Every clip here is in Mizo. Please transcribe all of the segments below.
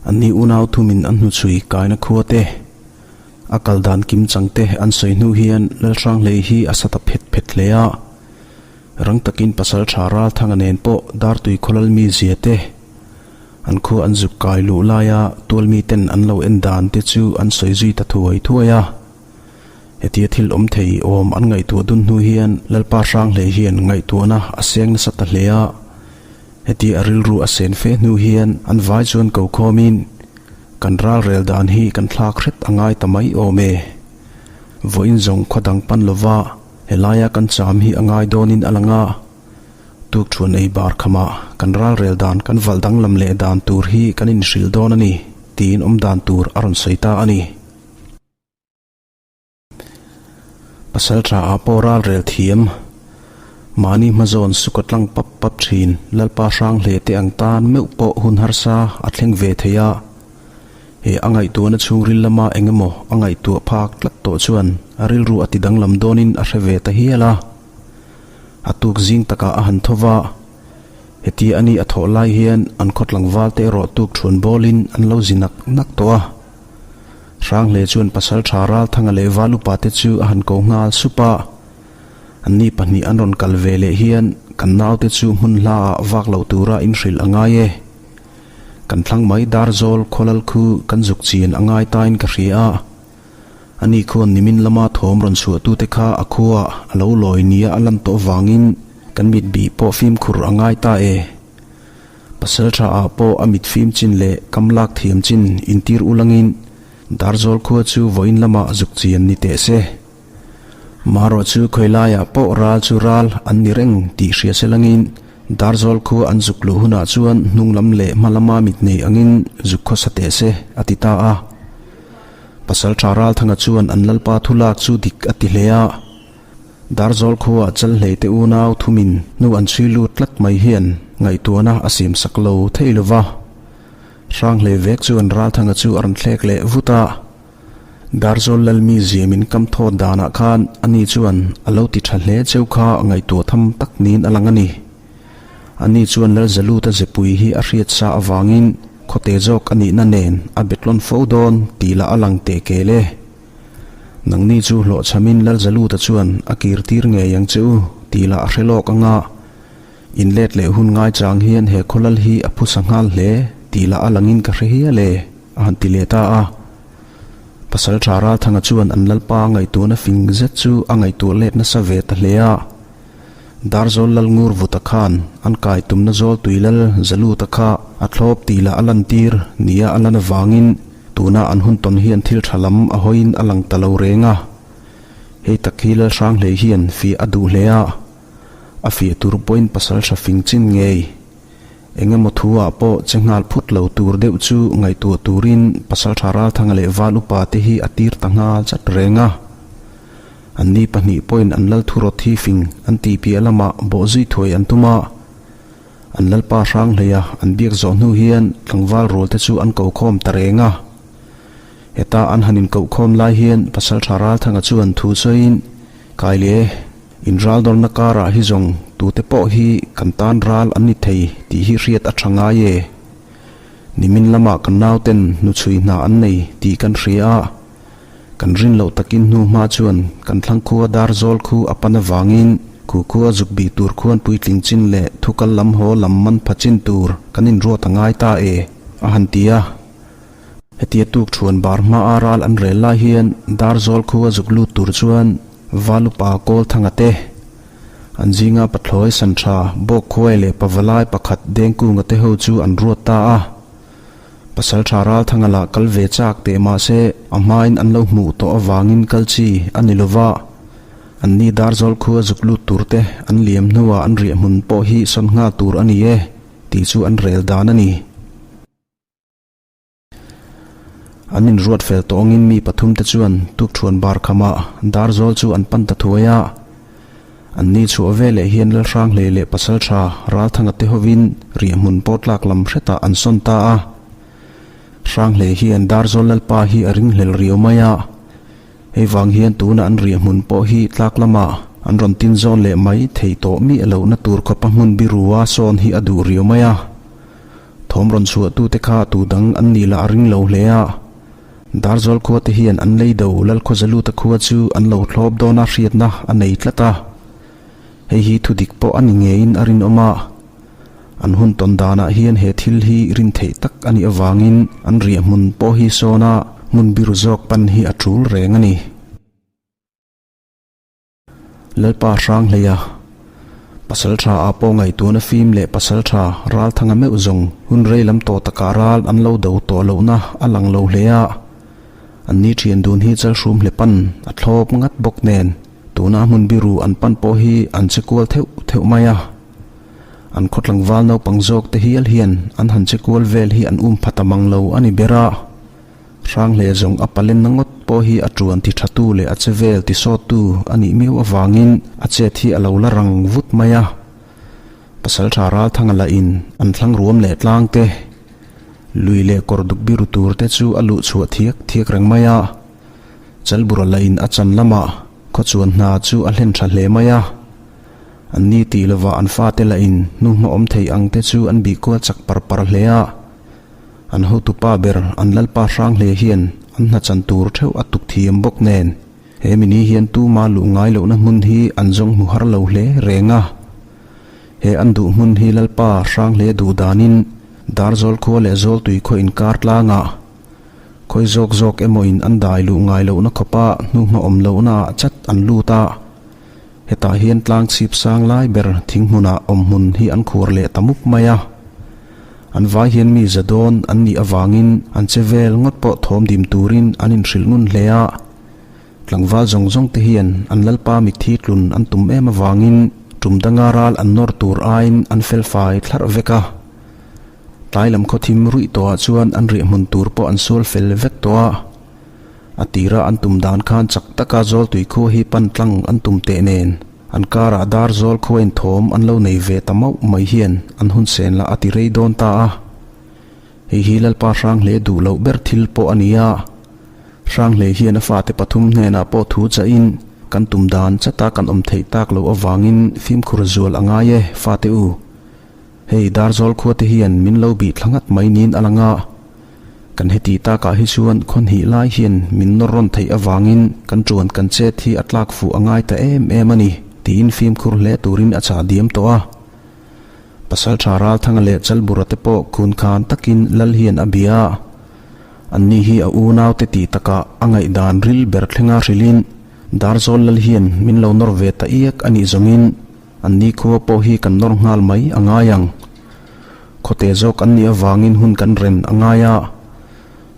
Anni unau thumin an hnuchhui kaina khua te, a kal dan kim chang te an sawi hnu hian Lalhranghlei hi a sa ta phet phet hle a. Rang takin pasal tha Ralthanga nen pawh Dartui khawlal mi zia te, an khua an zuk kai luh laia tualmi ten an lo en dan te chu an sawi zui ta thuai thuai a. Hetia thil awm thei awm an ngaihtuah dun hnu hian Lalpa Hranghlei hian ngaihtuahna a seng nasa ta hle a. Hetia a rilru a sen fe hnu hian an vai chuan ko khawmin, Kan ralrel dan hi kan thlak hret a ngai ta mai awm e. Vawiin zawng khaw dang pan lova helaia kan cham hi a ngai dawnin a lang a. Tukṭhuan ei bar khamah kan ralrel dan kan valh danglam leh dan tur hi kan inhrilh dawn a ni, tiin awm dan tur a rawn sawi ta a ni. Pasal tha ah pawh ralrel thiam, mahni hmazawn suka tlang pap pap thin Lalpa hrang hle te ang tan meuh pawh hun harsa a thleng ve thei a. He a ngaihtuahna chhungril lama eng emaw a ngaihtuah phak tlat tawh chuan a rilru a ti danglam dawnin a hre ve ta hial a. A tuk zing takah a han tho va, hetia a ni a thawh lai hian an khaw tlangval te erawh tuk thuan bawlin an lo zi nak nak tawh a. Hranghle chuan pasal tha Ralthanga leh Valupa te chu a han ko nghal sup a. Anni pahnih an rawn kal ve leh hian kan naute chu hmun hla ah vak loh tura in hrilh a ngai e. Kan thlang mai Darzawl khawlal khu kan zuk chian a ngai tain ka hria a. Ani khuan nimin lama thawm rawn chhuahtute kha a khuaah a lo lawi nia a lan tawh vangin kan mit bih pawh fimkhur a ngai ta e. Pasal tha ah pawh a mit fim chin leh kam lak thiam chin intir ulangin Darzawl khua chu vawiin lamah zuk chian ni teh se. Marawh chu khawilaiah pawh ral chu ral an ni reng tih hria se langin Darzawl khua an zuk luh hunah chuan hnung lam leh hma lama mit nei angin zuk khawsa teh se, a ti ta a. Pasal tha Ralthanga chuan an lalpa thu lak chu dik a ti hle a. Darzawl khuaah Chalhlei te unau thumin hnu an chhui lut tlat mai hian ngaihtuahna a siam sak lo thei lo va. Hranghlei vek chuan Ralthanga chu a rawn thlek leh vut a. Darzawl Lalmi ziamin kam thawt danah khan ani chuan a lo ti tha hle cheu kha ngaihtuah tham tak niin a lang a ni. Ani chuan Lalzaluta zepui hi a hriat sa avangin khawte zawk a nihna nen a betlawn fo dawn tih lah a lang teh kel e. Nangni chu hlawhchhamin Lalzaluta chuan a kir tir ngei ang che u tih lah a hre lawk ang a, in let leh hun ngaichang hian he khawlal hi a phusa nghal hle tih lah a langin ka hre hial e, a han ti leh ta a. Pasal tha Ralthanga chuan an Lalpa ngaihtuahna fing zet chu a ngaihtuah let nasa ve ta hle a. Darzawl Lalngur Vuta khan an kai tumna zawl tui lal Zaluta kha a thlawp tih lah a lantir nia a lan avangin tuna an hun tawn hian thil tha lam a hawiin a lang ta lo reng a. Hei tak hi Lalhranghlei hian fiah a duh hle a, a fiah tur pawhin pasal tha fing chin ngei. Eng emaw thu ah pawh che nghal phut lo tur deuh chu ngaihtuah turin pasal tha Ralthanga leh Val upa te hi a tir ta nghal chat reng a. Anni pahnih pawhin an lal thurawt hi fing an tih piah lamah bawh zui thuai an tum a. An lalpa hrang hleia an biak zawh hnu hian tlangval rual te chu an ko khawm ta reng a. Heta an han inkoh khawm lai hian Pasaltha Ralthanga chuan thu sawiin, Kai le, in ral dawrna karah hi zawng tute pawh hi kan tan ral an ni thei tih hi hriat a tha ngai e. Nimin lamah kan nauten hnuchhui hna an nei tih kan hria a. Kan rin loh takin hnu hma chuan kan thlang khua dar zawl khu a pan avangin khu khua zuk bih tur khuan puitling chin leh thukal lam haw lam man pha chin tur kan inruat a ngai ta e, a han ti a. Hetia tuk thuan bar hma a ral an rel lai hian dar zawl khua zuk lut tur chuan Valupa Kawlthanga te, an zinga pathlawi Sanṭha, Bawkkhuai leh Pavalai pakhat Dengkunga te ho chu an ruat ta a. Pasal tha Ralthanga lah kal ve chak teh mahse a hmain an lo hmuh tawh avangin kal chi a ni lova, anni Darzawl khua zuk lut tur te an liam hnuah an riah hmun pawh hi sawn nghal tur a ni e tih chu an rel dan a ni. An inruat fel tawngin mi pathum te chuan tukthuan bar khamah Darzawl chu an pan ta thuai a. An ni chhuah veleh hian Lalhranghlei leh Pasaltha Ralthanga te hovin riahhmun pawh tlak lam hretah an sawn ta a. Hranghlei hian Darzawl Lalpa hi a ringhlel riau mai a. Hei vang hian tuna an riahhmun pawh hi tlak lamah an rawn tin zawn leh mai thei tawh miah lohna tur khawpa hmun birua sawn hi a duh riau mai a. Thawm rawn chhuahtute kha tu dang an nih lah a ring lo hle a. Darzawl khua te hian an lei do Lalkhawzaluta khua chu an lo thlawp dawn a hriatna a nei tlat a. Hei hi thu dik pawh a ni ngeiin a rinawm a. An hun tawn danah hian he thil hi rin theih tak a nih avangin an riah hmun pawh hi sawn a hmun biru zawk pan hi a tul reng a ni. Lalpa Hranghleia, Pasaltha ah pawh ngaihtuahna fim leh Pasaltha Ralthanga meuh zawng hun rei lam tawh takah ral an lo do tawh lohna a lang lo hle a. An ni thian dun hi chalhrum hlepan a thlawp ngat bawk nen tuna hmun biru an pan pawh hi an che kual theuh theuh mai a. An khaw tlangval naupang zawk te hial hian an han che kual vel hi an um pha ta mang lo a ni ber a. Hranghle zawng a palenna ngawt pawh hi a tuan ti tha tu leh a che vel ti sawt tu a nih miau avangin a chet hi a lo la rang vut mai a. Pasaltha Ralthanga lah in an thlang ruam leh tlang te, lui leh kawr duk biru tur te chu a luh chhuah thiak thiak reng mai a. Chalbura lah in a chan lamah khaw chuan hna chu a hlen tha hle mai a. An ni tih lovah an fate lah in hnuhma awm thei ang te chu an bih kual chak par par hle a. An hotupa ber an Lalpa Hranghle hian an hna chan tur theuh a tuk thiam bawk nen he mini hian tuma luh ngai lohna hmun hi an zawng hmu har lo hle reng a. He an duh hmun hi Lalpa Hranghle duh danin Darzawl khua leh Zawltui khaw inkar tlangah khawi zawk zawk emaw in an dai luh ngai lohna khawpa hnuhma awm lohnaah chat an lut a. Hetah hian tlang chhip sang lai ber thing hmunah awm hmun hi an khuar leh ta mup mai a. An vai hian mi za dawn an nih avangin an che vel ngawt pawh thawm dim turin an inhrilh ngun hle a. Tlangval zawng zawng te hian an lalpa mitthi tlun an tum em avangin tum danga ral an nawr tur aiin an fel fai thlarh vek a. Tlai lam khawthim ruih tawhah chuan an riah hmun tur pawh an sual fel vek tawh a. A tira an tum dan khan chak taka Zawltui khua hi pan tlang an tum teh nen, an karah dar zawl khua in thawm an lo nei ve ta mauh mai hian an hun sen lah a ti rei dawn ta a. Hei hi Lalpa Hranghle duh loh ber thil pawh a ni a. Hranghle hian a fate pathum hnenah pawh thu chahin kan tum dan chata kan awm theih tak loh avangin fimkhur zual a ngai e, fate u. Hei Darzawl khua te hian min lo bih thla ngat mai niin a lang a. Kan heti takah hi chuan khawnhnih lai hian min nawr rawn theih avangin kan tuan kan chet hi a tlak fuh a ngai ta em em a ni, tiin fimkhur hle turin a chah diam tawh a. Pasaltha Ralthanga leh Chalbura te pawh khun khan takin Lal hian a bia a. Anni hi a unaute tih takah a ngaihdan ril ber thlenga hrilhin Darzawl Lal hian min lo nawr ve ta iak a nih zawngin An ni khua pawh hi kan nawr nghal mai a ngai ang. Khawte zawk an nih avangin hun kan ren a ngai a.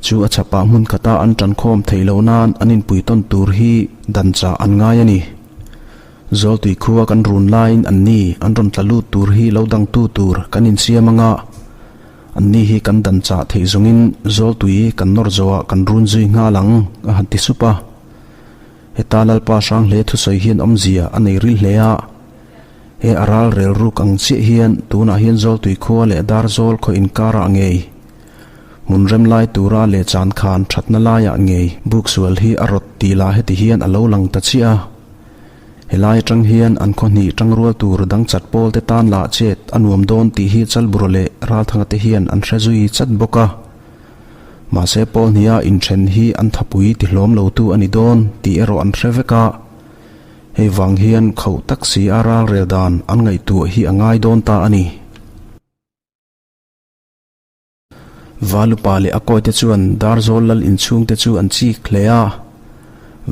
Chu a chhapah hmun khata an ṭankhawm theih loh nan an inpui tawn tur hi dan chah an ngai a ni. Zawltui khua kan run laiin an ni an rawn tla lut tur hi lo dangtu tur kan insiam anga an ni hi kan dan chah theih zawngin Zawltui kan nawr zawhah kan run zui nghal ang a han ti sup a. Heta Lalpa Hranghle thusawi hian awmzia a nei ril hle a, he a ral rel ruk ang chiah hian tunah hian Zawltui khua leh Darzawl khaw inkarah ngei, hmun rem lai tura leh chan khan thatna laiah ngei buk sual hi a rawt tih lah heti hian a lo lang ta chiah a. Helai atang hian an khaw hnih tangrual tur dang chat pawl te tan lah chet a nuam dawn tih hi Chalbura leh Ralthanga te hian an hre zui chat bawk a. Mahse Paul hnia inthen hi an thapui ti hlawm lo tu a ni dawn tih erawh an hre vek a, hei vang hian khauh tak si a ralrel dan an ngaihtuah hi a ngai dawn ta a ni. Valupa leh a kawite chuan Darzawl lal inchhungte chu an chik hle a,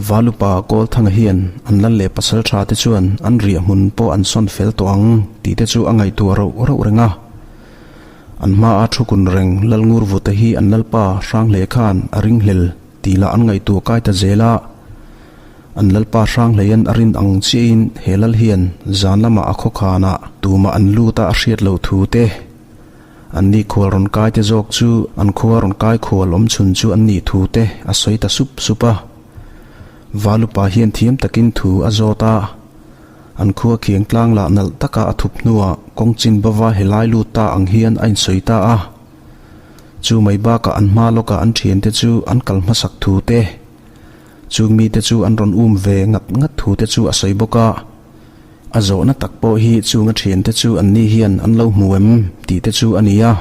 Valupa Kawlthanga hian an lal leh pasaltha te chuan an riah hmun pawh an sawn fel tawh ang tih te chu a ngaihtuah rauh rauh reng a. An hmaa thu kun reng Lalngur Vute hi an lalpa Hranghle khan a ringhlel tih lah an ngaihtuah kai ta zel a. An lalpa Hranghleian a rin ang chiahin he lal hian zan lamah a khawkhanah tumah an lut a a hriat loh thu te, an ni khual rawn kai te zawk chu an khua rawn kai khual awm chhun chu an nih thu te a sawi ta sup sup a. Valupa hian thiam takin thu a zawt a. An khua khiang tlang lah nalh taka a thup hnuah kawng chin bava helai lut ta ang hian a insawi ta a. Chu mai bakah an hma lawkah an thiante chu an kal hmasak thu te, chung mite chu an rawn um ve ngat ngat thu te chu a sawi bawk a. A zawhna tak pawh hi chung a thiante chu anni hian an lo hmu em tih te chu a ni a.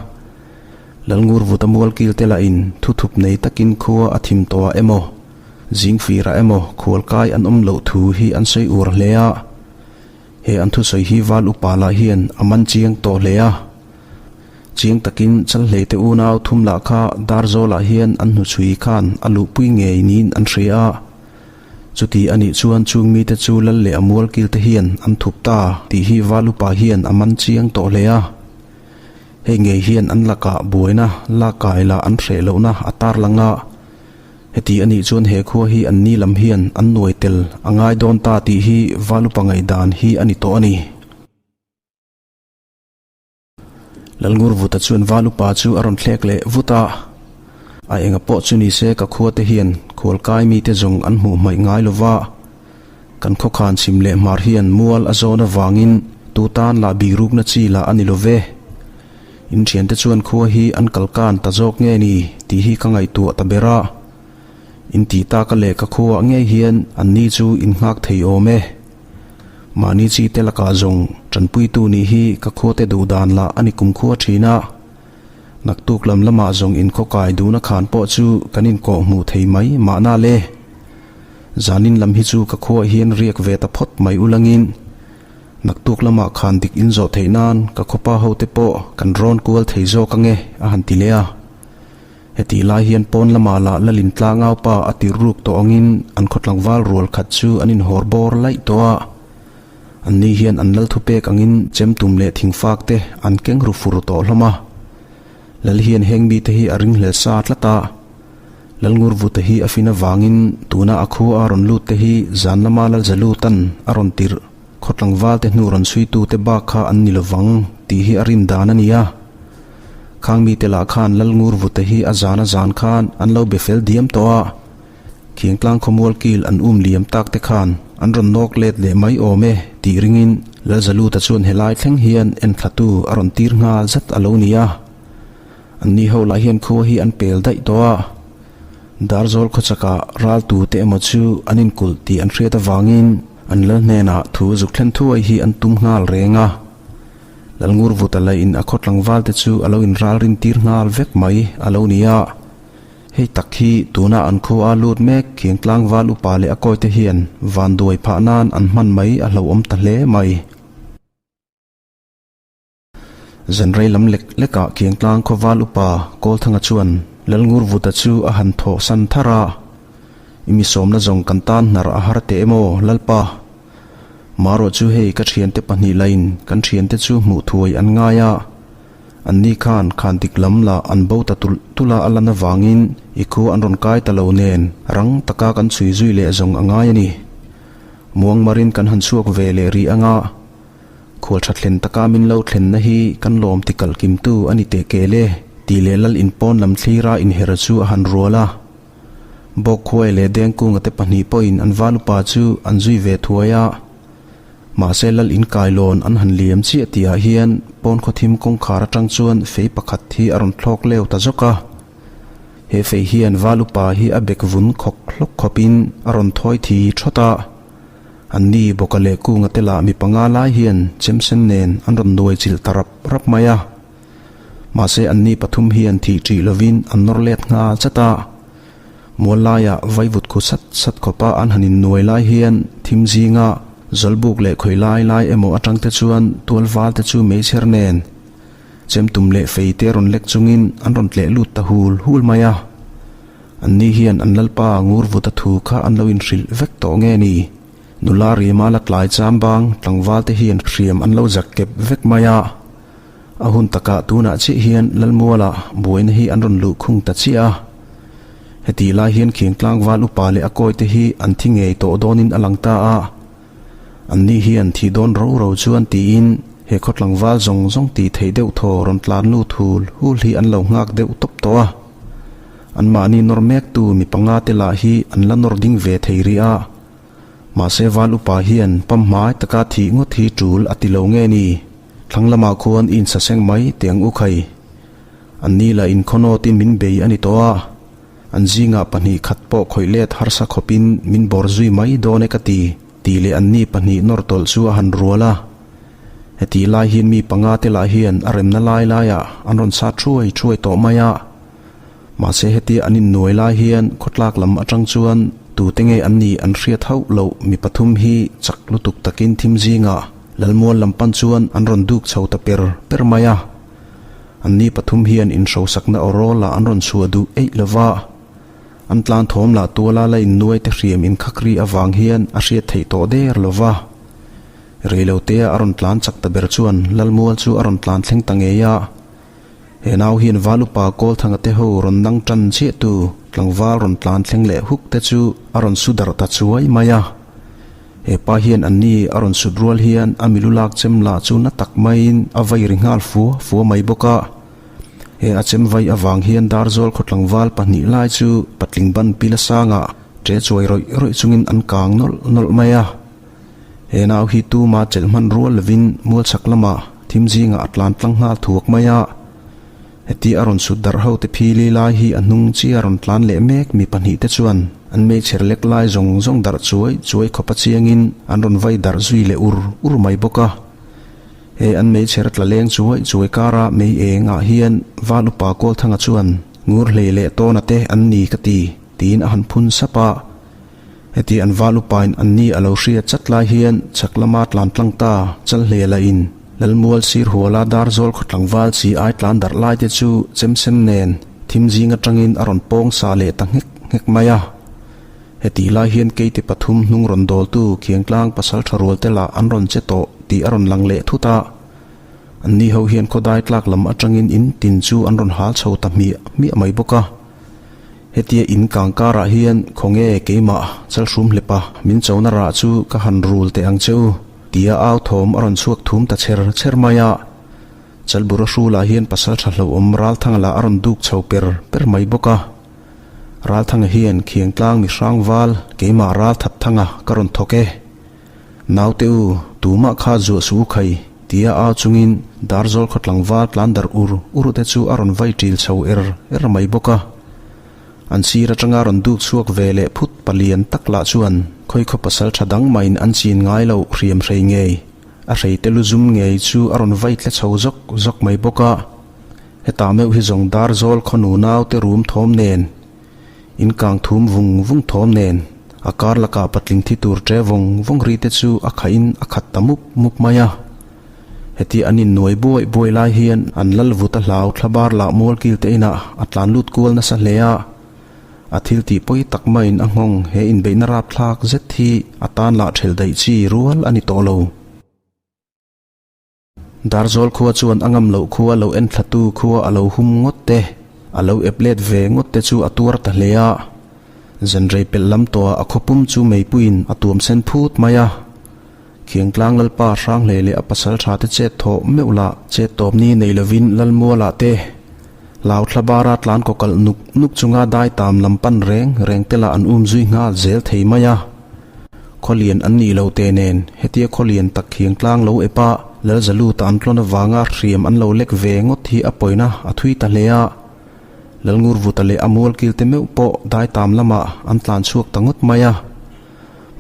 Lalngurvuta mualkil te lahin thuthup nei takin khua a thim tawh ah emaw, zingfir ah emaw khualkai an awm loh thu hi an sawi uar hle a. He an thusawi hi val upa lah hian a man chiang tawh hle a. Chiang takin Chalhlei te unau thum lah kha Darzawlah hian an hnuchhui khan a luhpui ngei niin an hria a. Chuti a nih chuan chung mite chu lal leh a mualkil te hian an thup ta tih hi val upa hian a man chiang tawh hle a. Hei ngei hian an lakah buaina lak kai lah an hreh lohna a tarlang a. Heti a nih chuan he khua hi an ni lam hian an nuai tel a ngai dawn ta tih hi val upa ngaihdan hi a ni tawh a ni. Lalngurvuta chuan val upa chu a rawn thlek leh vut a, A enga pawh chu ni se ka khua te hian khualkai mite zawng an hmuh hmaih ngai lo va, kan khawkhan chhim leh hmar hian mual a zawn avangin tu tan lah bihrukna chi lah a ni lo ve. In thiante chuan khua hi an kalkan ta zawk nge ni tih hi ka ngaihtuah ta ber a. In tih taka leh ka khuaah ngei hian an ni chu in nghak thei awm e. Mahni chi te lakah zawng tanpuitu nih hi ka khuate duh dan lah a ni kumkhua thin a. Naktuk lam lamah zawng inkhawkai duhna khan pawh chu kan inkawh hmuh thei mai mahna le. Zanin lam hi chu ka khuaah hian riak ve ta phawt mai ulangin naktuk lamah khan dik inzawh theih nan ka khawpa hote pawh kan rawn kual thei zawk ange a han ti leh a. Hetih lai hian pawn lamah lah Lalin tlangau pa a tir ruk tawh angin an khaw tlangval rual khat chu an inhawr bawr laih tawh a. An ni hian an lal thupek angin chem tum leh thingfak te an keng ru fur tawh hlawm a. Lal hian heng mite hi a ringhlel sa tlat a. Lalngurvute hi a fin avangin tuna a khua a rawn lut te hi zan lama Lalzalutan a rawn tirh khaw tlangval te hnu rawn chhuitute bak kha an ni lovang tih hi a rin dan a ni a. Khang mite lah khan Lalngurvute hi a zan a zan khan an lo be fel diam tawh a. Khiangtlang khawmual kil an um liam tak te khan an rawn nawk let leh mai awm e tih ringin Lalzaluta chuan helai thleng hian enthlatu a rawn tir nghal zat a lo ni a. An ni ho lah hian khua hi an pel daih tawh a. Darzawl khawchakah raltu te emaw chu an inkulh tih an hriat avangin an lal hnenah thu zuk thlen thuai hi an tum nghal reng a. Lalngurvuta lahin a khaw tlangval te chu a lo inralrin tir nghal vek mai a lo ni a. Hei tak hi tuna an khua a lut mek khiang tlangval upa leh a kawite hian vanduai phah nan an hman mai a hlauhawm ta hle mai. Zanrei lam lek lekah Kiangtlang khawval upa Kawlthanga chuan Lalngurvuta chu a han thawh san thar a, I mi sawmna zawng kan tan hnar a har teh emaw Lalpa? Marawh chu hei ka thiante pahnih lain kan thiante chu hmuh thuai an ngai a, anni khan khan dik lam lah an bo ta tulh tulh a a lan avangin i khua an rawn kai ta lo nen rang taka kan chhui zui leh zawng a ngai a ni. Muangmarin kan han chhuak ve leh rih anga. Khual tha thlen taka min lo thlenna hi kan lawm ti kalh kimtu a ni teh kel e, tih leh lal inpawn lam thlira inher chu a han rual a. Bawkkhuai leh Dengkunga te pahnih pawhin an valupa chu an zui ve thuai a. Mahse lal inkailawn an han liam chiah tihah hian pawn khawthim kawngkhar atang chuan fei pakhat hi a rawn thlawk leu ta zawk a. He fei hian valupa hi a bek vun khawk hlawk khawpin a rawn thawi thi thawt a. An ni Bawka leh Kunga te lah mi panga lai hian chemsen nen an rawn nuai chilh ta rap rap mai a. Mahse an ni pathum hian thih ṭih lovin an nawr let nghal chat a. Mual laiah vaivut khu sat sat khawpa an han innuai lai hian thim zinga Zawlbuk leh khawi lai lai emaw atang te chuan tual val te chu meichher nen chemtum leh fei te rawn lek chungin an rawn tleh lut ta hul hul mai a. An ni hian an lalpa Ngurvuta thu kha an lo inhrilh vek tawh nge ni? Nula rima la tlai cham bang tlangval te hian hriam an lo zak kep vek mai a. A hun takah tunah chiah hian Lalmuala buaina hi an rawn luh khung ta chiah a. Hetih lai hian khiang tlangval upa leh a kawi te hi an thi ngei tawh dawnin a lang ta a. An ni hian thih dawn ro ro chuan tiin he khaw tlangval zawng zawng tih theih deuh thaw rawn tlan lut hul hul hi an lo nghak deuh tawp tawh a. Anmahni nawr mektu mi panga te lah hi an la nawr ding ve thei rih a. Mahse val upa hian pamhmai taka thih ngawt hi tul a ti lo nge ni? Thlang lamah khuan i insaseng mai teh ang u khai. Anni lah inkhawhnawtin min bei a ni tawh a. An zingah pahnih khat pawh khawih let harsa khawpin min bawr zui mai dawn e ka ti, tih leh anni pahnih nawr tawlh chu a han rual a. Hetih lai hian mi panga te lah hian a remna lai laiah an rawn sat thuai thuai tawh mai a. Mahse hetia an innuai lai hian khawtlak lam atang chuan tute nge an nih an hriat hauh loh mi pathum hi chak lutuk takin thim zingah Lalmual lam pan chuan an rawn duk chho ta per per mai a. Anni pathum hian inhrosakna aw rawl ah an rawn chhuah duh eih lo va. An tlan thawm lah tuala la innuai te hriam inkhak ri avang hian a hriat theih tawh der lo va. Reilotea a rawn tlan chak ta ber chuan Lalmual chu a rawn tlan thleng ta ngei a. He nau hian val upa Kawlthanga te ho rawn nang tan chiah tu tlangval rawn tlan thleng leh huk te chu a rawn su darh ta chuai mai a. He pa hian anni a rawn sut rual hian a milu lak chem lah chu na tak maiin a vai ri nghal fua fua mai bawk a. He a chem vai avang hian Darzawl khaw tlangval pahnih lai chu patling ban pila sangah ṭe chuai rawih rawih chungin an kang nawlh nawlh mai a. He nau hi tuma chelh hman rual lovin mual chhak lamah thim zingah a tlan tlang nghal thuak mai a. Heti a rawn sut darh ho te phili lai hi a hnung chi a rawn tlan leh mek mi pahnih te chuan an meichher lek lai zawng zawng darh chuai chuai khawp a chiangin an rawn vai darh zui leh ur ur mai bawk a. He an meichher tla leng chuai chuai kara mei eng ah hian Val upa Kawlthanga chuan ngur hlei leh tawna te an ni ka ti tiin a han phun sap a. Heti an val upain anni a lo hria chat lai hian chhak lama tlan tlang ta chal hle la in Lalmual sir huala Darzawl khaw tlangval chi ai tlan darh lai te chu chemsem nen thim zing atangin a rawn pawng sa leh ta nghek nghek mai a. Heti lai hian keite pathum hnung rawn dawltu Khiangtlang pasal tha rual te lah an rawn che tawh tih a rawn lang leh thut a. Anni ho hian khawdai tlak lam atangin in tin chu an rawn hal chho ta hmiah hmiah mai bawk a. Hetia in kang karah hian khawnge keimah chalhrum hlepa min chona rah chu ka han rul teh ang che u, tia au thawm a rawn chhuak thum ta chher chher mai a. Chalbura hrulah hian pasal tha hlauhawm Ralthanga lah a rawn duk chho per per mai bawk a. Ralthanga hian Khiangtlang mi hrang val keimah Ralthatthanga ka rawn thawk e. Naute u, tumah kha zuah suh u khai, tia au chungin Darzawl khaw tlangval tlan darh ur ur te chu a rawn vai ṭil chho er er mai bawk a. An sir aṭanga rawn duk chhuak ve leh phut palian tak lah chuan khawi khaw pasal ṭha dang maiin an chin ngai loh hriam hrei ngei, a hrei te lu zum ngei chu a rawn vai tle chho zawk zawk mai bawk a. Hetah meuh hi zawng Darzawl khaw nunau te rum thawm nen In kang thum vung vung thawm nen a kar lakah patling thi tur ṭe vawng vawng ri te chu a khaih in a khat ta mup mup mai a. Heti an in nuai buai buai lai hian an lal vut a hlau thlabar lah mual kil te inah a tlan lut kual nasa hle a. A thil tih pawi tak maiin a nghawng he inbeihna rapthlak zet hi a tan lah ṭhelh daih chi rual a ni tawh lo. Darzawl khua chuan a ngam loh khua lo en thlatu khua a lo hum ngawt te, a lo ep let ve ngawt te chu a tuar ta hle a. Zanrei pelh lam tawhah a khawpum chu meipuiin a tuam sen phut mai a. Khiangtlang Lalpa Hranghlei leh a pasal tha te chet thawh meuh lah chet tawp ni nei lovin Lalmualah te Lauthla bara tlan kaw kalh nuk nuk chunga dai tam lam pan reng reng te lah an um zui nghal zel thei mai a. Khawlian an nih lo te nen hetia khawlian tak khiang tlang lo ep a, Lalzaluta an tlawn avanga hriam an lo lek ve ngawt hi a pawina a thui ta hle a. Lalngurvuta leh a mualkil te meuh pawh dai tam lamah an tlan chhuak ta ngawt mai a.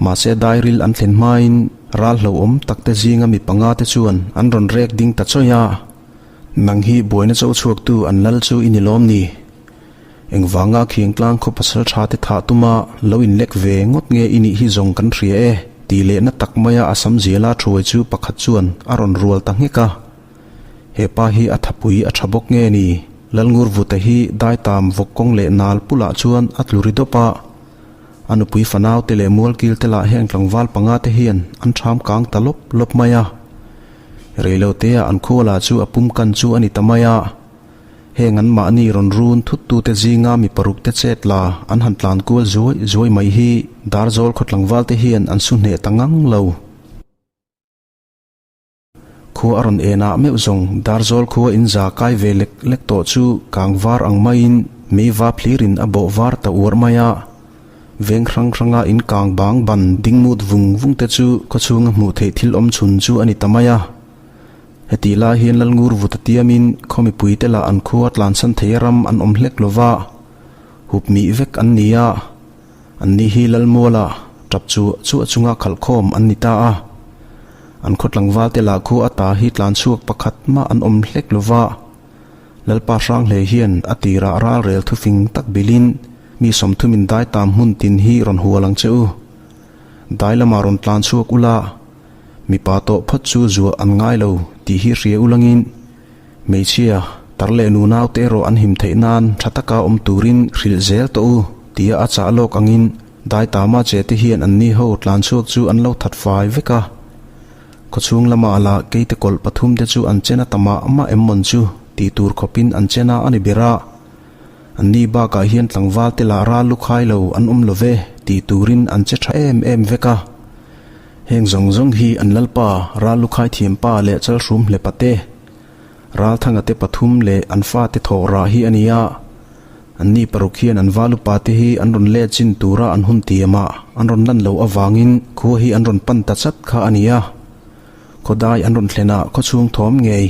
Mahse dairil an thlen hmain ral hlauhawm tak te zinga mi panga te chuan an rawn rek ding ta chawih a. Nang hi buaina cho chhuaktu an lal chu i ni lawm ni? Engvanga Khiangtlang khaw pasal tha te thah tuma lo inlek ve ngawt nge i nih hi zawng kan hria e, tih lehna tak maia a sam ziala thuai chu pakhat chuan a rawn rual ta nghek a. He pa hi a thapui a tha bawk nge ni? Lalngurvuta hi daitam vawk kawng leh nal pulah chuan a tlu ri dawp a. A nupui fanau te leh mualkil te lah heng tlangval panga te hian an ṭham kang ta lawp lawp mai a. Reilotea an khuala chu a pum kan chu a ni ta mai a. Heng an mahni rawn run thuttute zinga mi paruk te chet la an han tlan kual zuai zuai mai hi Darzawl khaw tlangval te hian an su hneh ta ngang lo. Khua a rawn en ah meuh zawng Darzawl khua in za kai ve lek lek tawh chu kang var ang maiin mei vap hlirin a bawh var ta uar mai a. Veng hrang hranga in kang bang ban ding mut vung vung te chu khawchhunga hmuh theih thil awm chhun chu a ni ta mai a. Hetih lai hian Lalngur vuta tiamin khaw mipuite lah an khua tlansan thei a ram an awm hlek lova, hup mih vek an ni a. Anni hi Lalmuala tap chu chuah chunga khalhkhawm an ni ta a. An khaw tlangval te lah khu ata hi tlan chhuak pakhat mah an awm hlek lo va. Lalpa Hranghlei hian a tirah ralrel thufing tak bilin mi sawmthumin dai tam hmun tin hi rawn hual ang che u. Dai lamah rawn tlan chhuak ula, mipa tawh phawt chu zuah an ngai lo tih hi hria ulangin hmeichhia, tar leh nunau te erawh an him theih nan tha taka awm turin hrilh zel tawh u tia a chah lawk angin dai tama che te hian anni ho tlan chhuak chu an lo that fai vek a. Khawchhung lamah lah keite kawlh pathum te chu an chen a ta mah mah em mawn chu tih tur khawpin an chen a a ni ber a. Anni bakah hian tlangval te lah ral lu khai lo an awm lo ve tih turin an che tha em em vek a. Heng zawng zawng hi an lalpa ral lu khai thiam pa leh chalhrum hlepa te, Ralthanga te pathum leh an fate thawh rah hi a ni a. Anni paruk hian an valupa te hi an rawn let chin tura an hun tiamah an rawn lan loh avangin khua hi an rawn pan ta chat kha a ni a. Khawdai an rawn thlenah khawchhung thawm ngei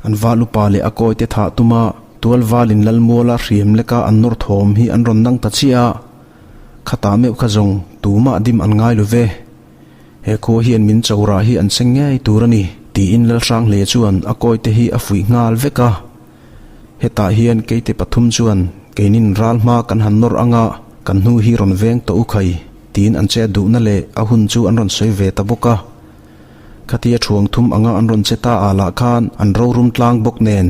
an valupa leh a kawite thah tuma tual valin Lalmuala hriam leka an nawr thawm hi an rawn nang ta chiah a. Khatah meuh kha zawng tumah dim an ngai lo ve. He khua hian min cho rah hi an seng ngei tur a ni, tiin Lalhranghle chuan a kawite hi a fuih nghal vek a. Hetah hian keite pathum chuan keinin ral hma kan han nawr anga kan hnu hi rawn veng tawh u khai, tiin an che duhna leh a hun chu an rawn sawi ve ta bawk a. Khatia thuang thum anga an rawn che ta ah lah khan an rorum tlang bawk nen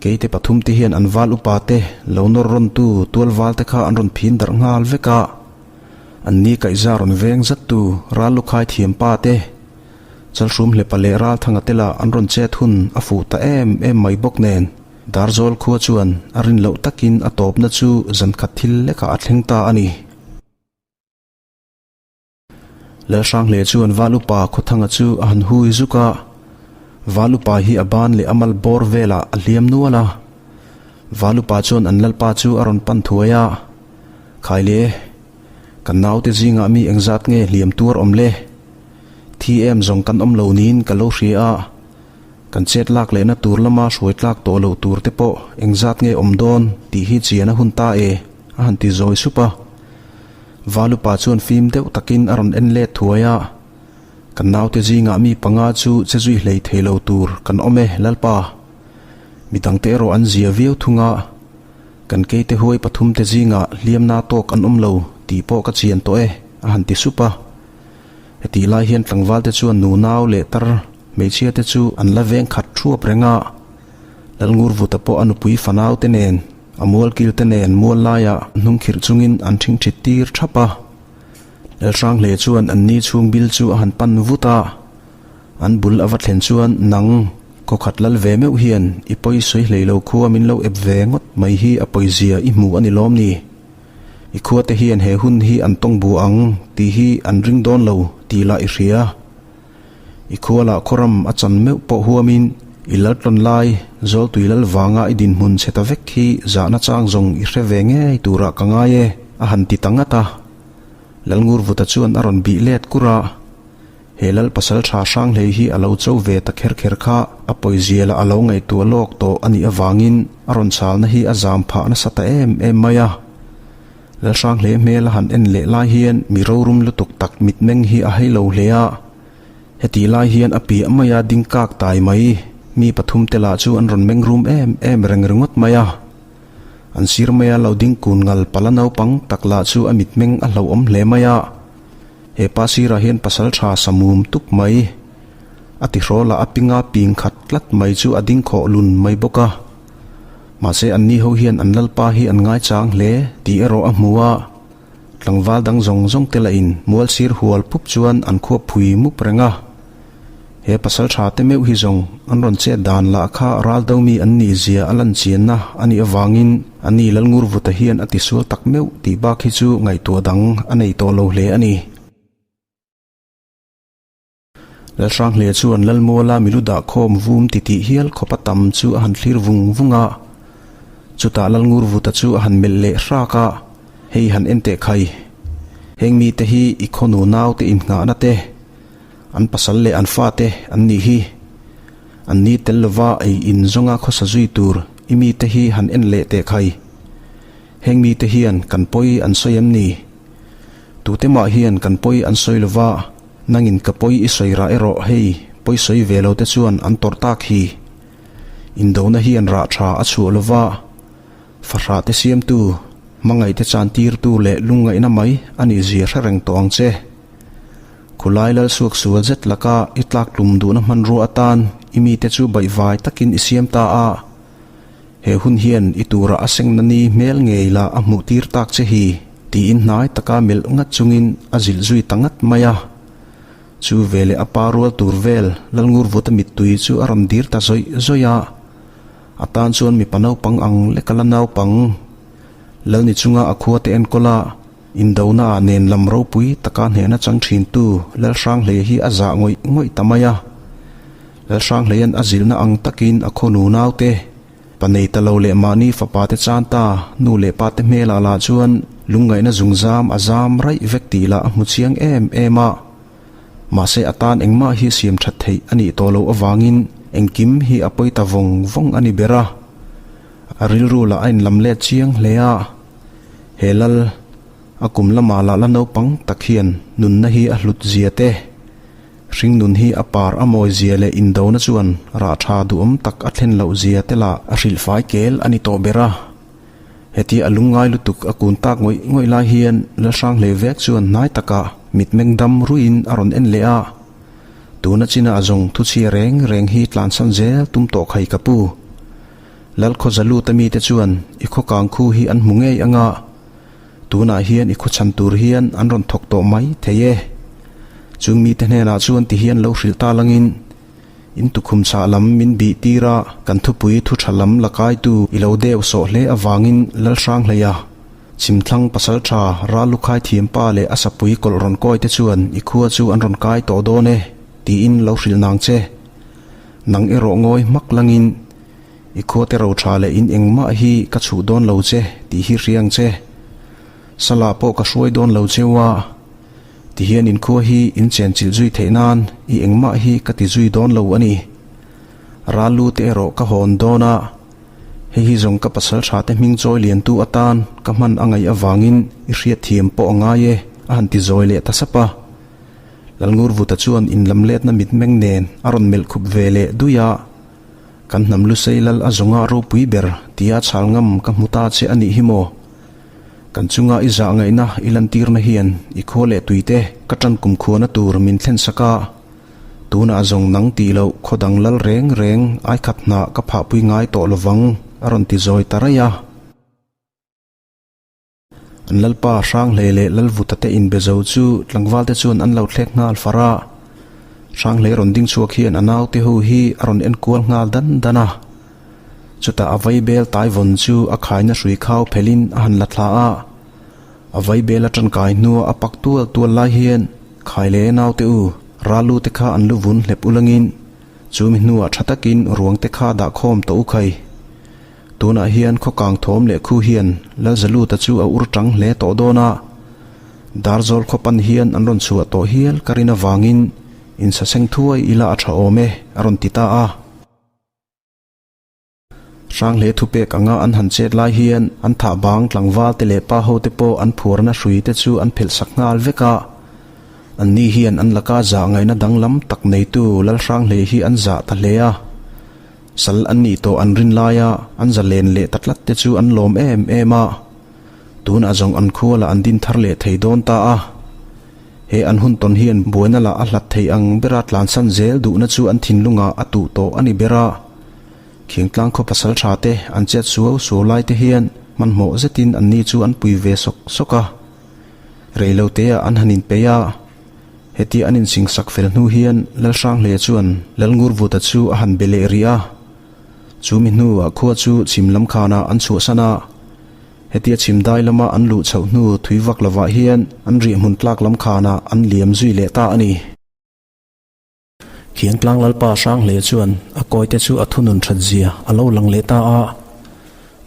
keite pathum te hian an val upa te lo nawr rawn tu tual val te kha an rawn phin darh nghal vek a. Anni kaihza rawn veng zat tu ral lukhai thiam pa te Chalhrum hlepa leh Ralthanga te lah an rawn chet hun a fuh ta em em mai bawk nen Darzawl khua chuan a rin loh takin a tawpna chu zankhat thil lekah a thleng ta a ni. Lalhranghle chuan Valupa Khawthanga chu a han hui zuk a, Valupa hi a ban leh a mal bawr velah a hliam nual a. Valupa chuan an lalpa chu a rawn pan thuai a, Khaile, kan naute zingah mi engzat nge hliam tuar awm le? Thi em zawng kan awm lo niin ka lo hria a, kan chet lak lehna tur lama hruai tlak tawh loh tur te pawh engzat nge awm dawn tih hi chian a hun ta e, a han ti zawi sup a. Valupa chuan fim deuh takin a rawn en let thuai a, Kan naute zingah mi panga chu che zui hlei thei lo tur kan awm e, Lalpa. Midangte erawh an zia viau thung a, kan keite huai pathumte zingah hliamna tawk an awm lo tih pawh ka chian tawh e, a han ti sup a. Hetih lai hian tlangvalte chuan nunau leh tar hmeichhia te chu an la veng khat thuap reng a, Lalngurvuta pawh a nupui fanau te nen, a mualkil te nen mual laiah hnung khirh chungin an thingthit tir thap a. Lalhranghle chuan an ni chhung bil chu a han pan vut a, an bul a va thlen chuan nang khawkhat lal ve meuh hian i pawi sawi hlei lo khua min lo ep ve ngawt mai hi a pawizia i hmu a ni lawm ni? I khuate hian he hun hi an tawng bu ang tih hi an ring dawn lo tih lah i hria. I khualah khawram a chan meuh pawh huamin i laltlawn lai Zawltui lal vanga i dinhmun chhe ta vek hi zahna chang zawng i hre ve ngei turah ka ngai e, a han ti ta ngat a. Lalngurvuta chuan a rawn bih let kur a. He lal pasal tha hrang hlei hi a lo cho ve ta kher kher kha a pawizia lah a lo ngaihtuah lawk tawh a nih avangin a rawn chhalna hi a zam phah nasa ta em em mai a. Lal hrang hle hmel a han en leh lai hian mi rorum lutuk tak mitmeng hi a hei lo hle a. Hetih lai hian a piah maia ding kak tai mai mi pathum te lah chu an rawn meng rum em em reng ringawt mai a. An sir maia lo ding kun ngal pala naupang tak lah chu a mitmeng a hlauhawm hle mai a. He pa sirah hian pasal tha sa mum tup mai. A tihrawl ah a pinga ping khat tlat mai chu a ding khawh lun mai bawk a. Mahse anni ho hian an lalpa hi an ngaichang hle tih erawh a hmu a. Tlangval dang zawng zawng te lahin mual sir hual pup chuan an khuap phui mup reng a. He pasal tha te meuh hi zawng an rawn chet dan lah kha ral do mi an nih zia a lan chianna a nih avangin a ni Lalngurvuta hian a tisual tak meuh tih bak hi chu ngaihtuah dang a nei tawh lo hle a ni. Lalhranghle chuan Lalmuala milu dah khawm vum titih hial khawp a tam chu a han thlir vung vung a. Chutah Lalngurvuta chu a han melh leh hrak a, Hei han en teh khai. Heng mite hi i khawnu naute innghahna te, An pasal leh an fate an nih hi. An ni tel lova ei in zawnga khawsa zui tur i mite hi han en leh teh khai. Heng mite hian kan pawi an sawi em ni? Tute mah hian kan pawi an sawi lova. Nangin ka pawi i sawi rah erawh hei pawi sawi ve lo te chuan an tawrh tak hi. Indona hian rah tha a chhuah lova, fahrah te siamtu, hmangaih te chan tirtu leh lungngaihna mai a nih zia hre reng tawh ang che. Khulai lal suak sual zet laka i tlak tlum duhna hmanrua atan i mite chu baihvai takin i siam ta a. He hun hian i turah a sengna ni hmel ngei la a hmuh tir tak che hi, tiin hnai taka melh ngat chungin a zilh zui ta ngat mai a. Chu veleh a pa rual tur vel Lalngurvuta mittui chu a rawn dir ta zawih zawih a. A tan chuan mipa naupang ang leka la naupang Lalni chunga a khua te enkawl a, Indona ah nen lam ropui taka hnehna chang thintu Lalhranghlei hi a zah ngawih ngawih ta mai a. Lalhranghleia'n a zilhna ang takin a khaw nu naute, pa nei ta lo leh mahni fapa te chan ta, nu leh pa te hmelah lah chuan lungngaihna zungzam a zam raih vek tih lah a hmu chiang em em a. Mahse a tan engmah hi siam that theih a nih tawh loh avangin engkim hi a pawi ta vawng vawng a ni ber a. A rilru lah a inlam let chiang hle a. He lal, a kum lamah lah la naupang tak hian nunna hi a hlut zia te, hring nun hi a par a mawi zia leh indona chuan rah tha duhawm tak a thlen loh zia te lah a hrilh fai kel a ni tawh ber a. Hetia a lungngai lutuk a kun tak ngawih ngawih lai hian Lalhranghlei vek chuan hnai takah mitmeng dam ruiin a rawn en leh a. Tuna china a zawng thuchhia reng reng hi tlansan zel tum tawh khai ka pu. Lalkhawza lut a mite chuan i khaw kang khu hi an hmu ngei anga, tunah hian i khaw chhan tur hian an rawn thawk tawh mai thei e. Chung mite hnenah chuan ti hian lo hrilh ta langin, In tukhum chhah lam min bih tir a, kan thupui thu tha lam la kaitu i lo deuh sawh hle avangin Lalhranghleia, Chhimthlang pasaltha Rallukhai thiampa leh a sapui kawlh rawn kawi te chuan i khua chu an rawn kai tawh dawn e, tiin lo hrilh nang che. Nang erawh ngawi hmak langin I khuate ro tha leh in engmah hi ka chhuh dawn lo che tih hi hria ang che. Salah pawh ka hruai dawn lo cheu a, tihian in khua hi in chen chilh zui theih nan i engmah hi ka ti zui dawn lo a ni. Ral lu te erawh ka hawn dawn a, hei hi zawng ka pasal tha te hming chawi liantu atan ka hman a ngaih avangin i hriatthiam pawh a ngai e a han ti zawi leh ta sap a. Lalngurvuta chuan inlamletna mitmeng nen a rawn melh khup ve leh dui a. Kan hnam Lusei lal a zawnga ropui ber tia chhal ngam ka hmu ta che a nih hi maw? Kan chunga i zah ngaihna i lantirna hian i khua leh tuite ka tan kumkhuana tur min thlen sak a, tunah zawng nang tih loh khaw dang lal reng reng aikhat hnah ka phahpui ngai tawh lovang a rawn ti zawi ta raih a. An lalpa Hranghlei leh Lalvuta te inbe zo chu tlangvalte chuan an lo thlek nghal far a. Hranghlei rawn ding chhuak hian a naute ho hi a rawn enkual nghal dan dan a. Chutah a vaibel taivawn chu a khaina hrui khau phelhin a han la thla a. A vaibel a tangkai hnua a pak tual tual lai hian khai leh naute u Ralu te kha an lu vun hlep ulangin chumi hnuah tha takin ruang te kha dah khawm tawh u khai. Tunah hian khaw kang thawm leh khu hian Lalzaluta chu a ur tang hle tawh dawn a, Darzawl khaw pan hian an rawn chhuah tawh hial ka rin avangin insaseng thuai ila a tha awm e, a rawn ti ta a. Hranghle thupek anga an han chet lai hian an thah bang tlangval te leh pa ho te pawh an phuarna hrui te chu an phelh sak nghal vek a. Anni hian an laka zah ngaihna danglam tak neitu Lalhranghle hi an zah ta hle a. Sal an nih tawh an rin laia an zalen leh ta tlat te chu an lawm em em a, tunah zawng an khua lah an din thar leh thei dawn ta a. He an hun tawn hian buaina lah a hlat thei ang bera tlansan zel duhna chu an thinlungah a tuh tawh a ni ber a. Khingtlang khaw pasal tha te an chet suau suau lai te hian hmanhmawh zetin anni chu an pui ve sawk sawk a. Reiloteah an han inpeih a. Hetia an insingsak fel hnu hian Lalhranghlea chuan Lalngurvuta chu a han be leh rih a. Chu mi hnuah khua chu chhim lam khanah an chhuahsan a. Hetia chhim dai lama an luh chhoh hnu thui vak lovah hian an riahhmun tlak lam khanah an liam zui leh ta a ni. Khiangtlang Lalpa Hranghlea chuan a kawite chu a thunun that zia a lo lang leh ta a.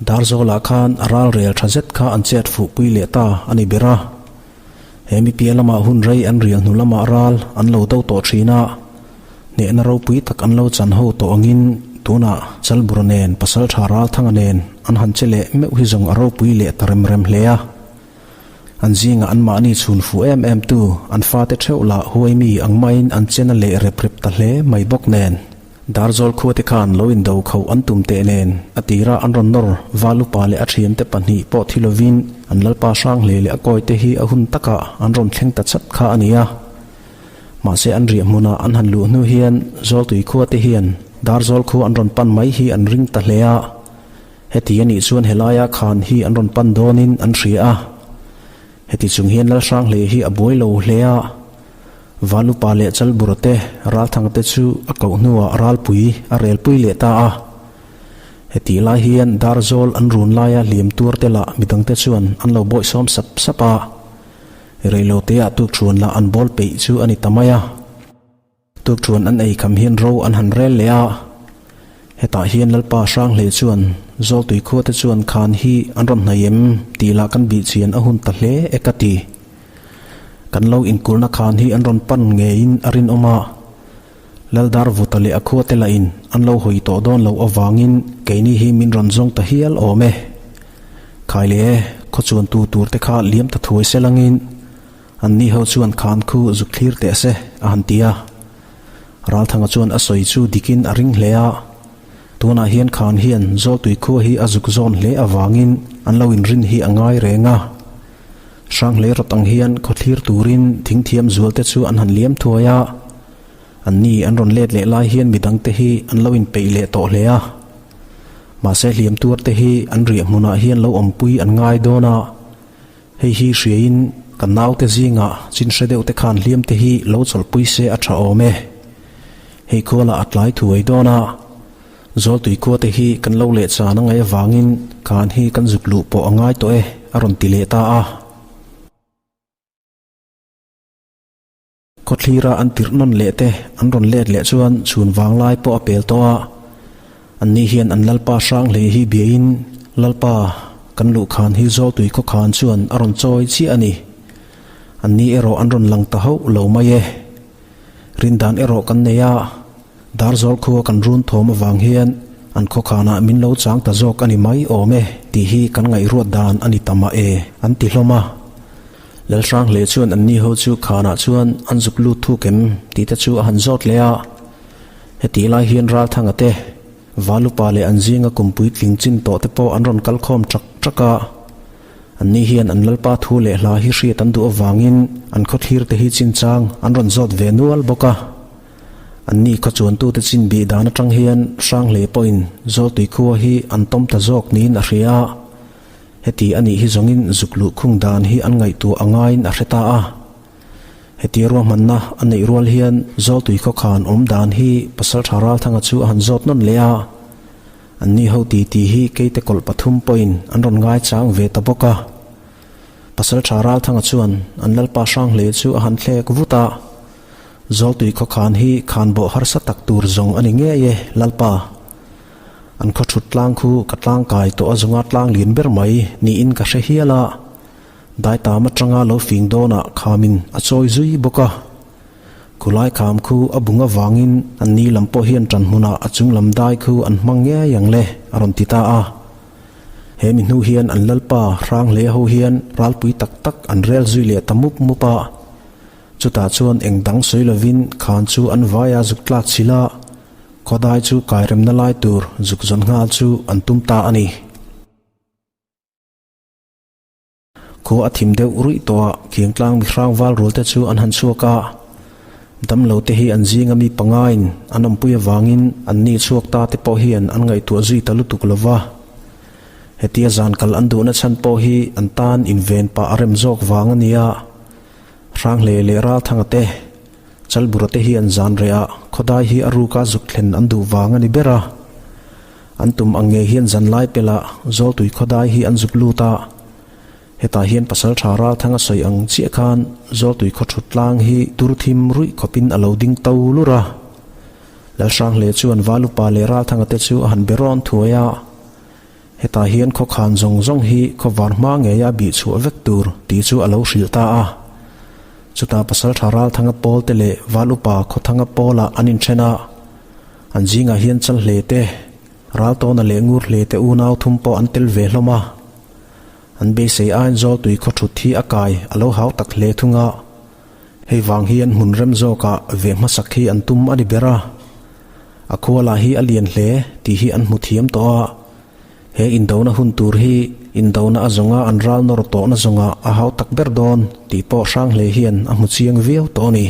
Darzawlah khan a ralrel tha zet kha an chet fuh pui leh ta a ni ber a. He mi piah lamah hun rei an rial hnu lamah ral an lo do tawh thin a. Hnehna ropui tak an lo chan ho tawh angin tunah Chalbura nen Pasaltha Ralthanga nen an han che leh meuh hi zawng a ropui leh ta rem rem hle a. An zingah anmahni chhun fuh em em tu an fate theuh lah huai mi ang maiin an chen a leh rep rep ta hle mai bawk nen. Darzawl khuate khan lo indo kho an tum teh nen a tira an rawn nawr val upa leh a thiante pahnih pawh thi lovin an lalpa hrang hle leh a kawite hi a hun takah an rawn thleng ta chat kha a ni a. Mahse an riah hmunah an han luh hnu hian Zawltui khuate hian Darzawl khua an rawn pan mai hi an ring ta hle a. Heti a nih chuan helaia khan hi an rawn pan dawnin an hria a. Heti chung hian Lalhranghlei hi a buai lo hle a. Valupa leh Chalbura te Ralthanga te chu a koh hnuah Ralpui a relpui leh ta a. Hetih lai hian Darzawl an run laia hliam tuar te lah midangte chuan an lo bawihsawm sap sap a. Reiloteah tukṭhuan lah an bawl peih chu a ni ta mai a. Tukṭhuan an ei kham hian ro an han rel leh a. Hetah hian Lalpa Hranghlei chuan Zawltui khuate chuan khan hi an rawn hnaih em tih lah kan bih chian a hun ta hle e ka ti. Kan lo inkulhna khan hi an rawn pan ngeiin a rinawm a. Laldarvuta leh a khuate lahin an lo hawi tawh dawn loh avangin keini hi min rawn zawng ta hial awm e. Khai leh e, khawchuantu turte kha liam ta thuai se langin Anni ho chuan khan khu zuk thlir teh se, a han ti a. Ralthanga chuan a sawi chu dikin a ring hle a. Tunah hian khan hian Zawltui khua hi a zuk zawn hle avangin an lo inrin hi a ngai reng a. Hranghlei rawt ang hian khawthlir turin thingthiam zualte chu an han liam thuai a. Anni an rawn let leh lai hian midangte hi an lo inpeih leh tawh hle a. Mahse hliam tuarte hi an riah hmunah hian lo awmpui an ngai dawn a. Hei hi hriain kan naute zingah chin hre deuh te khan hliam te hi lo chawlhpui se a tha awm e. Hei khualah a tlai thuai dawn a, Zawltui khua te hi kan lo leh chan a ngaih avangin khan hi kan zuk luh pawh a ngai tawh e, a rawn ti leh ta a. Khawthlira an tirh nawn leh te an rawn let leh chuan chhun vanglai pawh a pel tawh a. Anni hian an Lalpa Hranghlei hi biain, Lalpa, kan luhkhan hi Zawltui khawkhan chuan a rawn chawi chiah a ni. Anni erawh an rawn lang ta hauh lo mai e. Rindan erawh kan nei a, Darzawl khua kan run thawm avang hian an khawkhanah min lo chang ta zawk a ni mai awm e tih hi kan ngaihruat dan a ni ta mah e, an ti hlawm a. Lalhranghlei chuan anni ho chu khanah chuan an zuk lut thuk em tih te chu a han zawt leh a. Hetih lai hian Ralthanga te, Valupa leh an zinga kum puitling chin tawh te pawh an rawn kal khawm ṭak ṭak a. Anni hian an Lalpa thu leh hla hi hriat an duh avangin an khawthlir te hi chinchang an rawn zawt ve nual bawk a. Anni khaw chuantute chin bih dan aṭang hian Hranghlei pawhin Zawltui khua hi an tawm ta zawk niin a hria a. Heti a nih hi zawngin zuk luh khung dan hi an ngaihtuah a ngaiin a hre ta a. Heti ruahmanna a neih rual hian Zawltui khawkhan awm dan hi Pasalṭha Ralthanga chu a han zawt nawn leh a. Anni ho titi hi keite kawlh pathum pawhin an rawn ngaichang ve ta bawk a. Pasalṭha Ralthanga chuan an Lalpa Hranghlei chu a han thlek vut a. Zawltui khawkhan hi khanbawh harsa tak tur zawng a ni ngei e, Lalpa. An khaw thut tlang khu ka tlang kai tawh a zawnga tlang lian ber mai niin ka hre hial a, daitam atanga lo fing dawnah khamin a chawi zui bawk a. Khulai kham khu a bung avangin an ni lam pawh hian ṭan hmunah a chung lam dai khu an hmang ngei ang le, a rawn ti ta a. He mi hnu hian an lalpa Hranghlei ho hian ralpui tak tak an rel zui leh ta mup mup a. Chutah chuan eng dang sawi lovin khan chu an vaia zuk tlak chhilh a. Khawdai chu kairemna lai tur zuk zawn nghal chu an tum ta a ni. Khua a thim deuh ruih tawh a, Kiangtlang mihrang val rual te chu an han chhuak a. Damlo te hi an zinga mi pangain an awmpui avangin an ni chhuak ta te pawh hian an ngaihtuah zui ta lutuk lo va. Hetia zan kal an duhna chhan pawh hi an tan inven pah a rem zawk vang a nia. Hranghlei leh Ralthanga te. Chalbura te hian zan reh ah khawdai hi a ruka zuk thlen an duh vang a ni ber a. An tum ang ngei hian zan lai pelh ah Zawltui khawdai hi an zuk lut a. Hetah hian Pasaltha Ralthanga sawi ang chiah khan Zawltui khaw thut tlang hi tur thim ruih khawpin a lo ding to lur a. Lalhranghle chuan Valupa leh Ralthanga te chu a han be rawn thuai a. Hetah hian khawkhan zawng zawng hi khawvar hma ngeia bih chhuah vek tur tih chu a lo hrilh ta a. Chutah Pasalṭha Ralthanga pawl te leh Val Upa Khawthanga pawlah an inṭhen a, an zingah hian Chalhle te, Raltawna leh Ngurhle te unau thum pawh an tel ve hlawm a. An beisei aiin Zawltui khaw thut hi a kai a lo hau tak hle thung a. Hei vang hian hmun rem zawkah ve hmasak hi an tum a ni ber a. A khua lah hi a lian hle tih hi an hmu thiam tawh a. He indona hun tur hi indona a zawnga an ral nawr tawhna zawngah a hau tak ber dawn tih pawh Hranghlei hian a hmu chiang viau tawh a ni.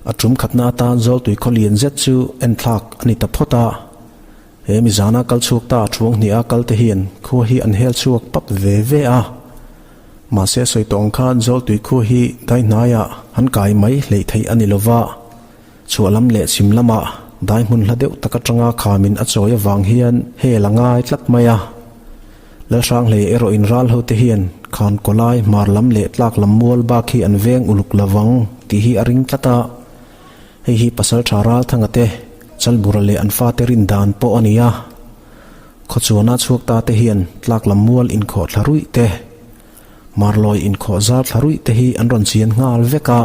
A tum khatna atan Zawltui khaw lian zet chu enthlak a ni ta phawt a. He mizana kal chhuak ta thuang hniha kal te hian khua hi an hel chhuak pap ve ve a. Mahse sawi tawh ang khan Zawltui khua hi dai hnaiah an kai mai hleih theih a ni lova. Chhuah lam leh chhim lamah dai hmun hla deuh tak atanga khamin a chawi avang hian hel a ngai tlat mai a. Lalhranghlei erawh in ral hote hian khan kawlai hmar lam leh tlak lam mual bak hi an veng uluk lovang tih hi a ring tlat a. Hei hi Pasaltha Ralthanga te, Chalbura leh an fate rin dan pawh a ni a. Khawchuana chhuak ta te hian tlak lam mual inkhawh thla ruih te, Marlawi inkhawh zar thla ruih te hi an rawn chian nghal vek a.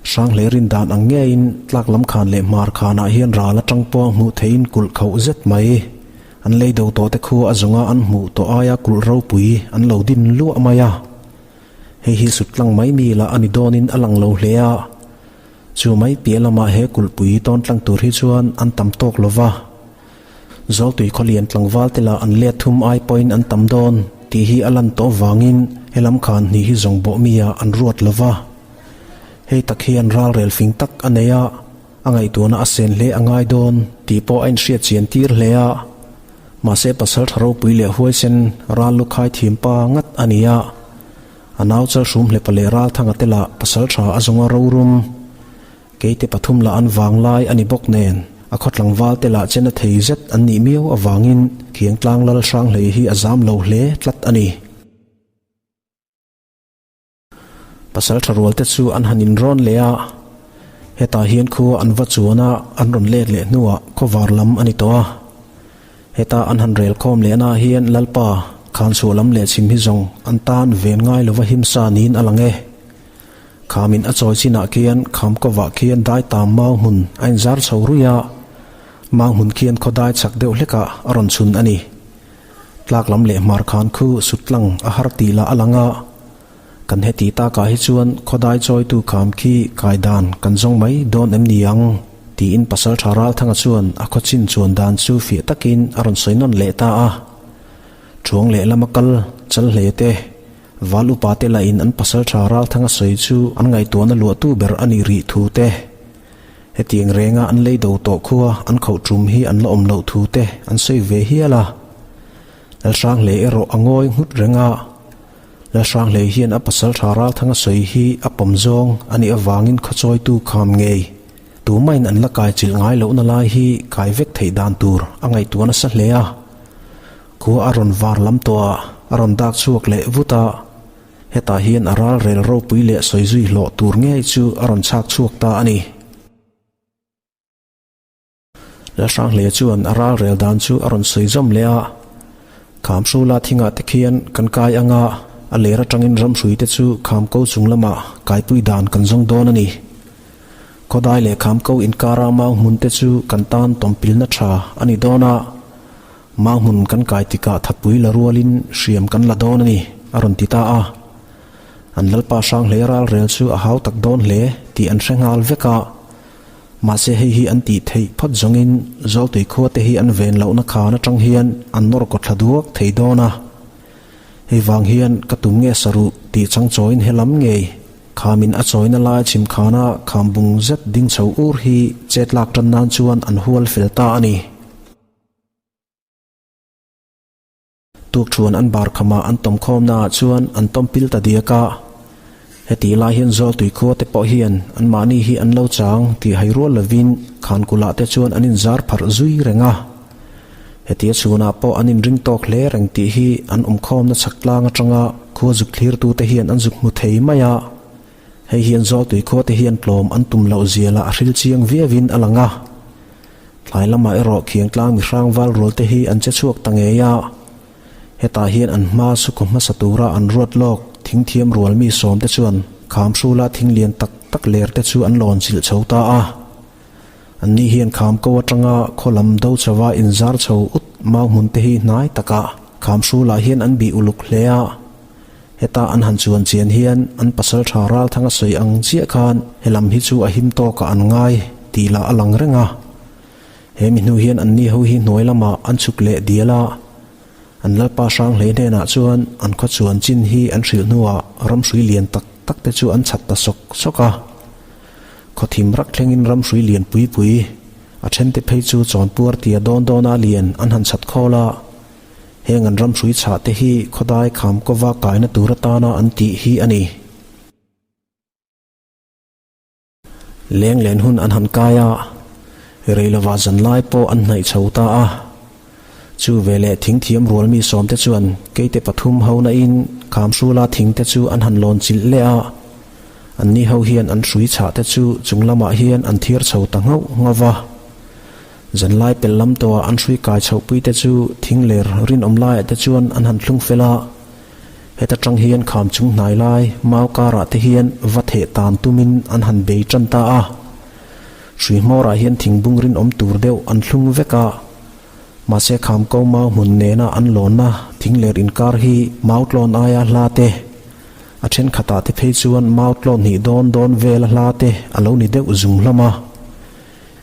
Hranghlei rin dan ang ngeiin tlak lam khan leh hmar khanah hian ral atang pawh hmuh theihin kulh khauh zet mai. An lei do tawh te khu a zawnga an hmuh tawh aia kulh ropui an lo din luah mai a. Hei hi sut tlang mai mi lah a ni dawnin a lang lo hle a. Chu mai piah lamah he kulhpui tawn tlang tur hi chuan an tam tawk lo va. Zawltui khawlian tlangval te lah an let thum ai pawhin an tam dawn tih hi a lan tawh vangin helam khan hnih hi zawng bawh mi ah an ruat lo va. Hei tak hian ralrel fing tak a nei a, a ngaihtuahna a sen hle a ngai dawn tih pawh a inhriat chian tir hle a. Mahse pasal tha ropui leh huaisen ral lu khai thiam pa ngat a ni a. A nau chal hrum hlepa leh ralthanga te lah pasal tha a zawnga rorum. Keite pathum lah an vang lai a ni bawk nen, a khaw tlangval te lah chen a thei zet an nih miau avangin Khiangtlang lal Hranghlei hi a zam lo hle tlat a ni. Pasal tha rual te chu an han inrawn leh a, hetah hian khua an va chuan a, an rawn let leh hnuah khawvar lam a ni tawh a. Heta an han rel khawm leh na hian Lalpa khan chhuah lam leh chhim hi zawng an tan ven ngai lova himsa niin a lang e. Khamin a chawi chinah khian kham kovah khian dai tam mau hmun a inzar chho ruih a, mau hmun khian khaw dai chak deuh hlekah a rawn chhun a ni. Tlak lam leh hmar khan khu sut tlang a har tih lah a lang a, kan heti takah hi chuan khaw dai chawitu kham khi kai dan kan zawng mai dawn em ni ang? tiin Pasaltha Ralthanga chuan a khaw chin chuan dan chu fiah takin a rawn sawi nawn leh ta a. Thuang leh lama kal chal hle te, Val upa te lahin an Pasaltha Ralthanga sawi chu an ngaihtuahna luahtu ber a nih rih thu te, Hetiang renga an lei do tawh khua an khauh tum hi an la awm loh thu te an sawi ve hial a. Lalhranghlei erawh a ngawi nghut reng a. Lalhranghlei hian a pasal tha Ralthanga sawi hi a pawm zawng a nih avangin khawchawitu kham ngei tumahin an la kai chilh ngai lohna lai hi kai vek theih dan tur a ngaihtuah nasa hle a. Khua a rawn var lam tawh a, a rawn dak chhuak leh vut a. Hetah hian a ral rel ropui leh sawi zui hlawh tur ngei chu a rawn chhak chhuak ta a ni. Lalhranghlei chuan a ral rel dan chu a rawn sawi zawm leh a, Khamhrula thingah te khian kan kai ang a, a ler atangin ramhrui te chu Khamko chung lamah kaipui dan kan zawng dawn a ni. Khawdai leh Khamko inkara mau hmun te chu kan tan tawmpilna tha a ni dawn a, Mau hmun kan kai tikah thapui la rualin hriam kan la dawn a ni, a rawn ti ta a. An Lalpa Hranghlei ral rel chu a hau tak dawn hle tih an hre nghal vek a. Mahse hei hi an tih theih phawt zawngin Zawltui khua te hi an ven lohna khan atang hian an nawr kaw thla duak thei dawn a. Hei vang hian ka tum nge saruh tih chang chawiin helam ngei khamin a chawina lai chhim khana kham bung zet ding chho ur hi chet lak tan nan chuan an hual fel ta a ni. Tukṭhuan an bar khamah an tawm khawmnaah chuan an tawm pil ta diak a. Hetih lai hian Zawltui khua te pawh hian anmahni hi an lo chang tih hai rual lovin Khankulh-ah te chuan an inzar pharh zui reng a. Hetia chhunah pawh an inring tawk hle reng tih hi an awm khawmna chhak tlang atanga khua zuk thlirtute hian an zuk hmu thei mai a. Hei hian Zawltui khua te hian tlawm an tum loh zia lah a hril chiang viauin a lang a. Tlai lamah erawh Khiangtlang mi hrang val rual te hi an che chhuak ta ngei a. Hetah hian an hma sukaw hmasa tura an ruat lawk thingthiam rual mi sawm te chuan Khamhrula thing lian tak tak ler te chu an lawn chilh chho ta a. Anni hian Khamko atanga khaw lam do chauha inzar chho ut mau hmun te hi hnai takah Khamhrulah hian an bih uluk hle a. Heta an han chuan chian hian an pasal tha Ralthanga sawi ang chiah khan helam hi chu a him tawkah an ngai tih lah a lang reng a. He mi hnu hian anni ho hi hnuai lamah an chhuk leh dial a. An Lalpa Hranghlei hnenah chuan an khaw chuan chin hi an hrilh hnuah ramhrui lian tak tak te chu an chhat ta sawk sawk a. Khaw thim rak thlengin ramhrui lian pui pui a then te phei chu chawnpuar tia dawn dawna lian an han chhat khawl a. Heng an ramhrui chhah te hi khawdai kham kawva kaina tur atana an tih hi a ni. Leng len hun an han kai a, rei lova zan lai pawh an hnaih chho ta a. Chu veleh thing thiam rual mi sawmte chuan keite pathum ho na in Khamhrula thing te chu an han lawn chilh leh a. Anni ho hian an hrui chhah te chu chung lamah hian an thiar chho ta nghauh nghauh va. Zanlai pel lam tawhah an hrui kai chhohpui te chu thing ler rinawm laiah te chuan an han thlung fel a. Heta tang hian kham chung hnai lai mau karah te hian va theh tan tumin an han bei tan ta a. Hrui hmawrah hian thingbung rinawm tur deuh an thlung vek a. Mahse kham ko mau hmun nena an lawnna thing ler inkar hi mau tlawn aia hla te, a thenkhatah te phei chuan mau tlawn hnih dawn dawn vela hla te a lo ni deuh zung hlawm a.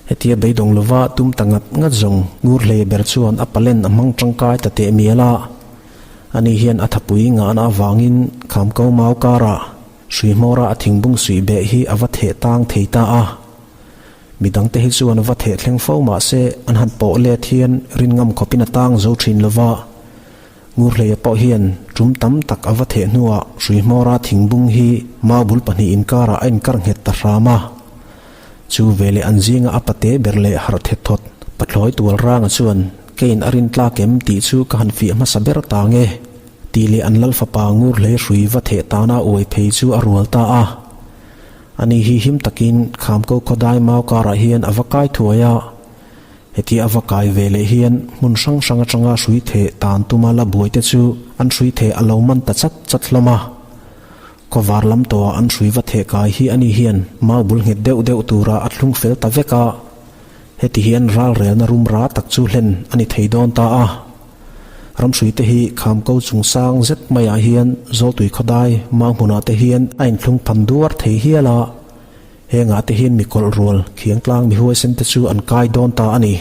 Hetia beidawng lova tum ta ngat ngat zawng ngur hlei ber chuan a palen a hmang tangkai ta teh mial a. Ani hian a thapui ngahna avangin Khamko mau karah hrui hmawra a thingbung suih beh hi a va theh tang thei ta a. Midangte hi chuan va theh thleng fo mah se an han pawh let hian rin ngam khawpin a tang zo thin lova. Ngurhleia pawh hian tum tam tak a va theh hnuah hrui hmawra thingbung hi mau bul pahnih inkarah a inkar nghet ta hram a. Chu veleh an zinga a pate ber leh harh thet thawt Pathlawi tual ranga chuan Keiin a rin tlak em tih chu ka han fiah hmasa ber ta nge tih leh an lal fapa Ngurhlei hrui va theh tana uai phei chu a rual ta a. Ani hi him takin Khamko khawdai mau karah hian a va kai thuai a. Heti a va kai ve leh hian hmun hrang hrang atanga hrui theh tan tuma la buai te chu an hrui theh a lo man ta chat chat hlawm a. Khawvar lam tawhah an hrui va theh kai hi ani hian mau bul nghet deuh deuh tura a thlung fel ta vek a, heti hian ral relna rum ra tak chu hlen a ni thei dawn ta a. Ramhrui te hi Khamko chung sang zet maiah hian Zawltui khawdai mau hmunah te hian a inthlung phan duar thei hial a, hengah te hian mi kawlh rual khiangtlang mi huaisen te chu an kai dawn ta a ni.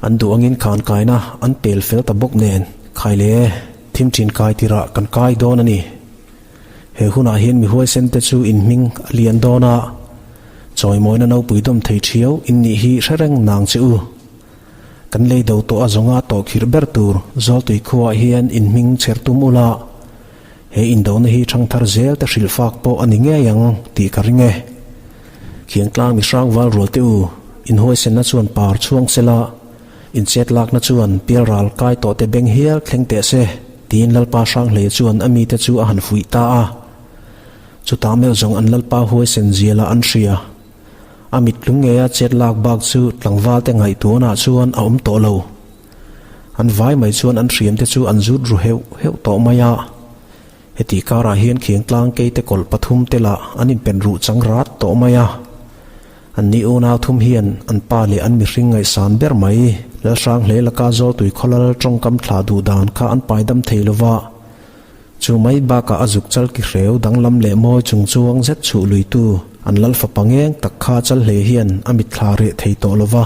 An duh angin khan kaina an pel fel ta bawk nen, khai le, thim thin kai tirah kan kai dawn a ni. He hunah hian mi huaisen te chu in hming a lian dawn a, chawimawina nopui dawm thei thiau in nih hi hre reng nang che u. Kan lei do tawh a zawnga tawh khirh ber tur Zawltui khuaah hian in hming chher tum ula, he indona hi thangthar zel te hrilhfak pawh a ni ngei ang tih ka ring e. Khiangtlang mi hrangval rual te u, inhuaisenna chuan par chhuang sela, inchet lakna chuan pialral kai tawh te beng hial thleng teh se, tiin Lalpa Hranghleia chuan a mite chu a han fuih ta a. Chutah meuh zawng an Lalpa huaisen ziala an hria. A mit tlung ngeia chet lak bak chu tlangval te ngaihtuahnah chuan a awm tawh lo. An vai mai chuan an hriam te chu an zut ru heuh heuh tawh mai a. Heti karah hian khiangtlang keite kawlh pathum te lah an inpen ruh chang rat tawh mai a. Anni unau thum hian an pa leh an mihring ngaihsan ber mai Lalhranghlei laka Zawltui khawlal tawngkam thlah duh dan kha an paidam thei lo va. Chu mai bakah a zuk chal ki hreu danglam leh mawi chung chuang zet chhuh luitu an lal fapa ngeng tak kha chalhlei hian a mitthla reh thei tawh lo va.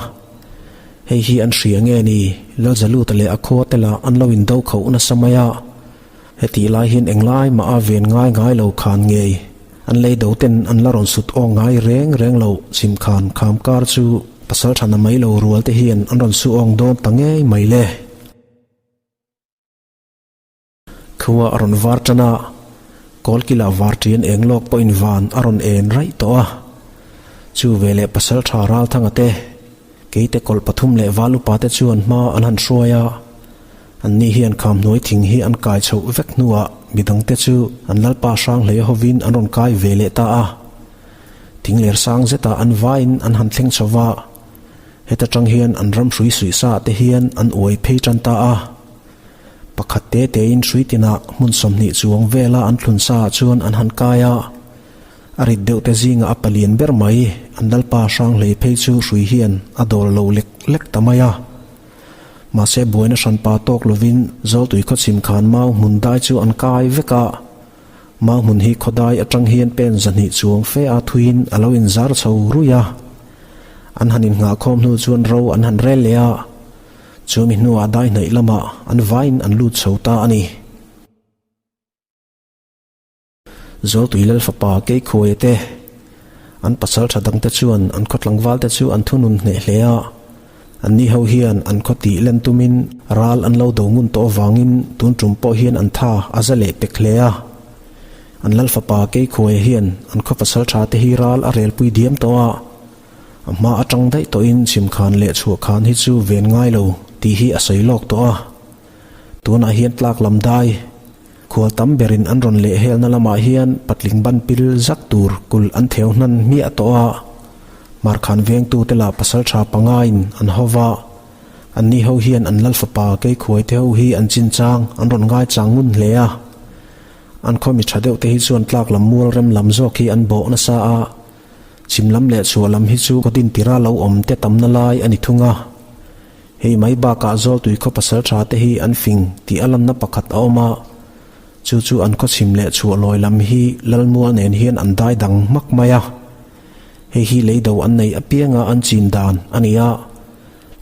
Hei hi an hria nge ni Lalzaluta leh a khua te lah an lo indo khoh nasa mai a. Hetih lai hian englai mah a ven ngai ngai lo khan ngei an lei do ten an la rawn sut awk ngai reng reng lo chim khan kham kar chu pasal thana mai lo rual te hian an rawn su awng dawn ta ngei mai le. Khua a rawn var tan a, kawlkila var ṭian eng lawk pawhin van a rawn en raih tawh a. Chu veleh pasal tha Ralthanga te, keite kawlh pathum leh val upa te chuan hma an han hruai a. Anni hian kham hnuai thing hi an kai chhoh vek hnuah midangte chu an Lalpa Hranghleia hovin an rawn kai ve leh ta a. Thing ler sang zetah an vaiin an han thleng chho va, heta tang hian an ram hrui suih saah te hian an uai phei tan ta a. Pakhat te tein hrui tinah hmun 20 chuang vela an thlun saah chuan an han kai a. A rit deuh te zinga a palian ber mai, an lalpa Hranghlei phei chu hrui hian a dawl lo lek lek ta mai a. Mahse buaina hranpa tawk lovin Zawltui khawchhim khan mau hmun dai chu an kai vek a. Mau hmun hi khawdai atang hian pen 200 chuang fe a thuiin a lo inzar chho ruih a. An han innghahkhawm hnu chuan ro an han rel leh a. Chumi hnuah dai hnaih lamah an vaiin an lut chho ta a ni. Zawltui Lal fapa Keikhuaia te, an pasal tha dangte chuan an khaw tlangvalte chu an thunun hneh hle a. Anni ho hian an khaw tih len tumin ral an lo do ngun tawh avangin tun tum pawh hian an tha a za leh pek hle a. An Lal fapa Keikhuaia hian an khaw pasal tha te hi ral a relpui diam tawh a. A hma atang daih tawhin chhimkhan leh chhuahkhan hi chu ven ngai lo tih hi a sawi lawk tawh a. Tunah hian tlak lam dai. Khual tam berin an rawn leh helna lamah hian patling ban pil zak tur kulh an theu hnan hmiah tawh a. Markhan vengtute lah pasal tha pangain an ho va. Anni ho hian an lal fapa Keikhuaite ho hi an chinchang an rawn ngaichang ngun hle a. An khaw mi tha deuhte hi chuan tlak lam mual rem lam zawk hi an bawh nasa a. Chhim lam leh chhuah lam hi chu khaw dintira lo awm te tamna lai a ni thung a. Hei mai bakah Zawltui khaw pasal tha te hi an fing tih a lanna pakhat a awm a, chu chu an khaw chhim leh chhuah lawi lam hi Lalmual nen hian an dai dang hmak mai a. Hei hi leido an nei apianga an chin dan a ni a,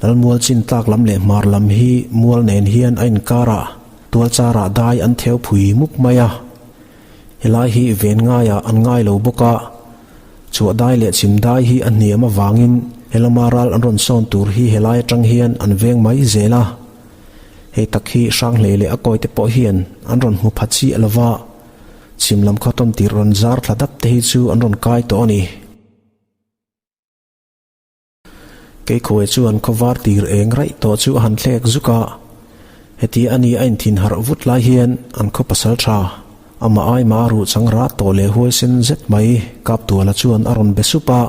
Lalmual chin tlak lam leh hmar lam hi mual nen hian a inkar a, tualcharah dai an theu phui mup mai a. Helai hi ven ngaiah an ngai lo bawk a, chhuah dai leh chhim dai hi a hniam avangin helama ral an rawn sawn tur hi helai atang hian an veng mai zel a. Hei tak hi Hranghlei leh a kawite pawh hian an rawn hmu pha chiah lo va, chhim lam khaw tawn tir rawn zar thla dap te hi chu an rawn kai tawh a ni. Keikhuai chuan khawvar tir eng raih tawh chu a han thlek zuk a, heti a ni a inthin harh vut lai hian an khaw pasal tha, amah aima ruh chang rat tawh leh huaisen zet mai Kaptuala chuan a rawn be sup a,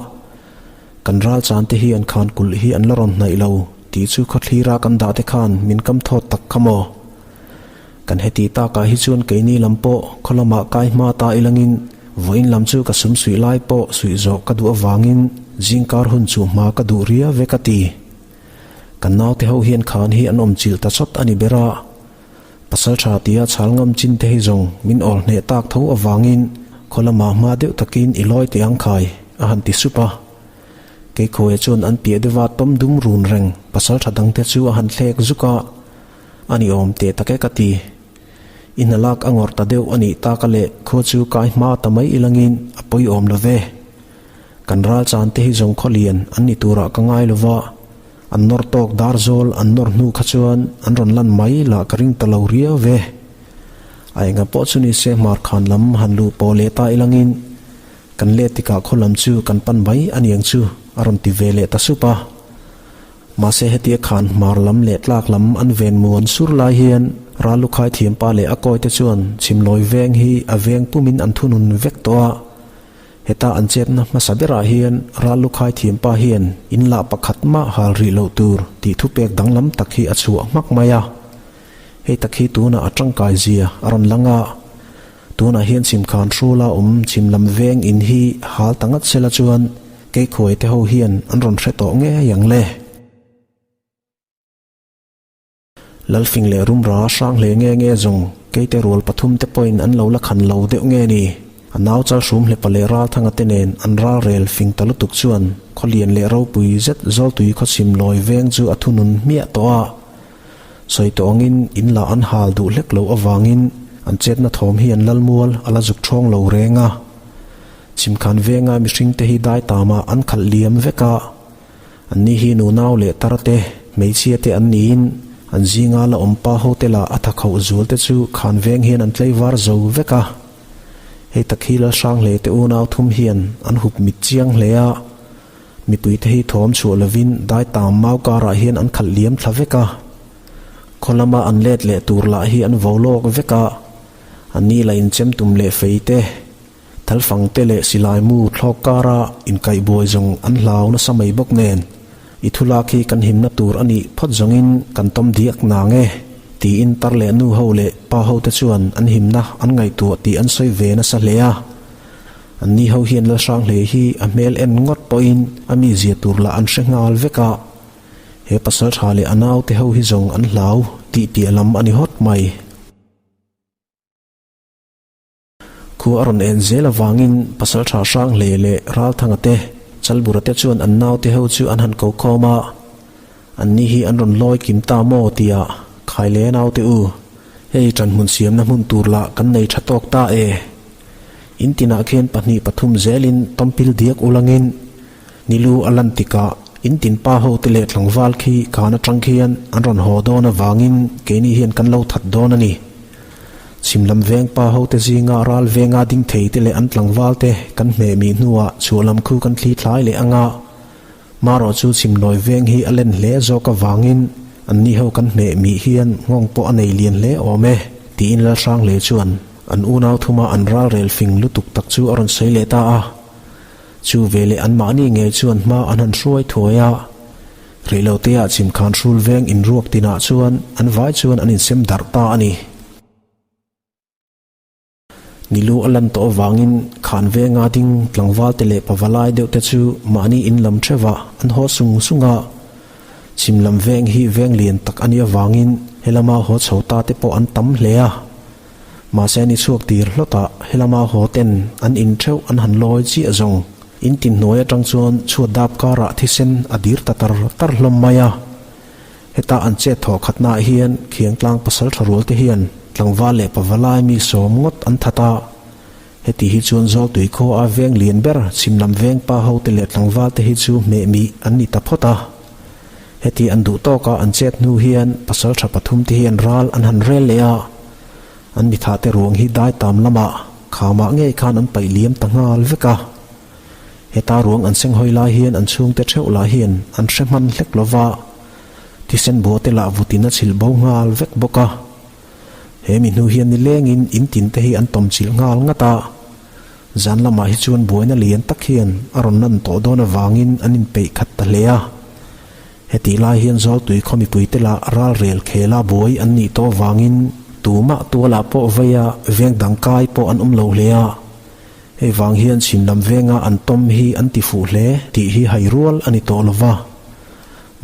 Kan ral chan te hi an khan kulh hi an la rawn hnaih lo tih chu khawthlira kan dah te khan min kam thawt tak kha maw? Kan heti takah hi chuan keini lam pawh khaw lamah kai hma ta ilangin vawiin lam chu ka sum suih lai pawh suih zawh ka duh avangin zingkar hun chu hma ka duh ria ve ka ti. Kan naute ho hian khan hi an awm chilh ta chawt a ni ber a. Pasal tha tia chhal ngam chin te hi zawng min awl hneh tak tho avangin khaw lamah hma deuh takin i lawi teh ang khai a han ti sup a. Keikhuaia chuan an piah deuha tawm dum run reng pasal tha dangte chu a han thlek zuk a. A ni awm teh tak e ka ti. I hna lak a ngawrh ta deuh a nih tak a leh khua chu kai hma ta mai ilangin a pawi awm lo ve. Kan ral chan te hi zawng khaw lian an ni turah ka ngai lo va, an nawr tawk dar zawl an nawr hnu kha chuan an rawn lan mai lah ka ring ta lo riau ve. A enga pawh chu ni se hmar khan lam han luh pawh leh ta ilangin kan let tikah khaw lam chu kan pan mai a niang chu a rawn ti ve leh ta sup a. Mahse hetia khan hmar lam leh tlak lam an ven muan sur lai hian ral lukhai thiampa leh a kawite chuan chhimlawi veng hi a veng pumin an thunun vek tawh a. Heta an chetna hmasa berah hian ral lukhai thiampa hian in lah pakhat mah hal rih loh tur tih thupek danglam tak hi a chhuah hmak mai a. Hei tak hi tunah a tangkai zia a rawn lang a. Tunah hian chhimkhan hrula awm chhimlam veng in hi hal ta ngat sela chuan Keikhuai te ho hian an rawn hre tawh ngei ang le. Lalfing leh Rumra hrang hle nge nge zawng Keite rual pathum te pawhin an lo la khan lo deuh nge ni. A nau chal hrum hlepa leh Ralthanga te nen an ral rel fing ta lutuk chuan Khawlian leh ropui zet Zawltui khawchhim lawi veng chu a thunun hmiah tawh a. Sawi tawh angin in lah an hal duh hlek loh avangin an chetna thawm hi an lalmual a la zuk ṭhawng lo reng a. Chhimkhan venga mihringte hi dai tamah an khalh liam vek a, anni hi nunau leh tar te, hmeichhia te an niin an zinga la awm pa ho te lah a tha khauh zual te chu khan veng hian an tlei var zo vek a. Hei tak hi Lalhranghle te unau thum hian an hup mit chiang hle a, mipui te hi thawm chhuah lovin dai tam mau karah hian an khalh liam thla vek a. Khaw lama an let leh tur lah hi an vo lawk vek a, anni lah inchem tum leh fei te, Thalfang te leh silai mu thlawk kara inkaihbuai zawng an hlau nasa mai bawk nen, i thulak hi kan himna tur a nih phawt zawngin kan tawm diak nang e, tiin tar leh nu ho leh pa ho te chuan an himna an ngaihtuah tih an sawi ve nasa hle a. Anni ho hian Lalhranghlei hi a hmel en ngawt pawhin a mizia tur lah an hre nghal vek a. He pasal tha leh a naute ho hi zawng an hlau tih piah lam a ni hawt mai. Khua a rawn en zel avangin pasal tha Hranghlei leh Ralthanga te, Chalbura te chuan an naute ho chu an han ko khawm a. Anni hi an rawn lawi kim ta maw tia khai le naute u, hei ṭanhmun siamna hmun tur lah kan nei ṭha tawk ta e. In tinah khian pahnih pathum zelin tawmpil diak ulangin Nilu a lan tikah in tin pa ho te leh tlangval khi kan atang khian an rawn haw dawn avangin keini hian kan lo that dawn a ni. Chhim lam veng pa ho te zinga ral venga ding thei te leh an tlangval te kan hmeh mih hnuah chhuah lam khu kan thli thlai leh anga marawh chu chhim nawi veng hi a len hle zawk avangin anni ho kan hmeh mih hian nghawng pawh a nei lian hle awm e tiin Lalhranghle chuan an unau thuma an ralrel fing lutuk tak chu a rawn sawi leh ta a. Chu veleh anmahni ngei chuan hma an han hruai thuai a, reiloteah chhimkhan hrul veng inruak tinah chuan an vai chuan an insem darh ta a ni. Nilu a lan tawh avangin khan venga ding tlangvalte leh pavalai deuhte chu mahni in lam theuhah an haw sung sung a. Chhim lam veng hi veng lian tak a nih avangin helama haw chho ta te pawh an tam hle a. Mahse ni chhuak tir hlawtah helama haw ten an in theuh an han lawi chiah zawng. In tin hnuai atang chuan chhuat dap karah thisen a dir ta tar tar hlawm mai a. Heta an chet thawh khatnaah hian Khiangtlang pasal tha rual te hian tlangval leh pavalai mi sawm ngawt an that a. Heti hi chuan Zawltui khaw a veng lian ber chhim lam veng pa ho te leh tlangval te hi chu hmeh mih an ni ta phawt a. Heti an duh tawka an chet hnu hian pasal tha pathum te hian ral an han rel leh a, an mitha te ruang hi dai tam lamah khamah ngei khan an paih liam ta nghal vek a. Heta ruang an seng hawi lai hian an chhungte theuh lah hian an hre hman hlek lo va, thisen bua te lah vutin a chhilh bo nghal vek bawk a. He mi hnu hian nilengin in tin te hi an tawm chilh nghal ngat a. Zan lamah hi chuan buaina lian tak hian a rawn lan tawh dawn avangin an inpeih khat ta hle a. Hetih lai hian Zawltui khaw mipuite lah ralrel khela buai an nih tawh avangin tumah tualah pawh veia veng dang kai pawh an awm lo hle a. Hei vang hian chhim lam venga an tawm hi an ti fuh hle tih hi hai rual a ni tawh lo va.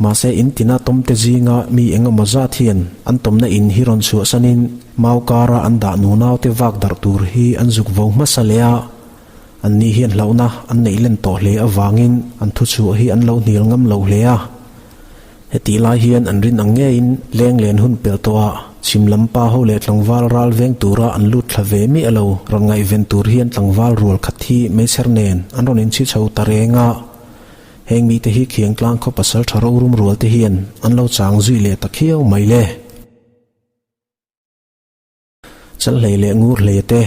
Mahse in tina tawmte zinga mi eng emaw zat hian an tawmna in hi rawn chhuahsanin mau kara an dah nunaute vak darh tur hi an zuk vo hmasa leh a, anni hian hlauhna an neih len tawh hle avangin an thuchhuah hi an lo hnial ngam lo hle a. Hetih lai hian an rin ang ngeiin leng len hun pel tawhah chhim lam pa ho leh tlangval ral veng tura an lut thla ve miah lo rawn ngaihven tur hian tlangval rual khat hi meichher nen an rawn inchhi chho ta reng a. Heng mite hi Khiangtlang khaw pasal tha rorum rual te hian an lo chang zui leh ta khiau mai le. Chalhlei leh Ngurhlei te,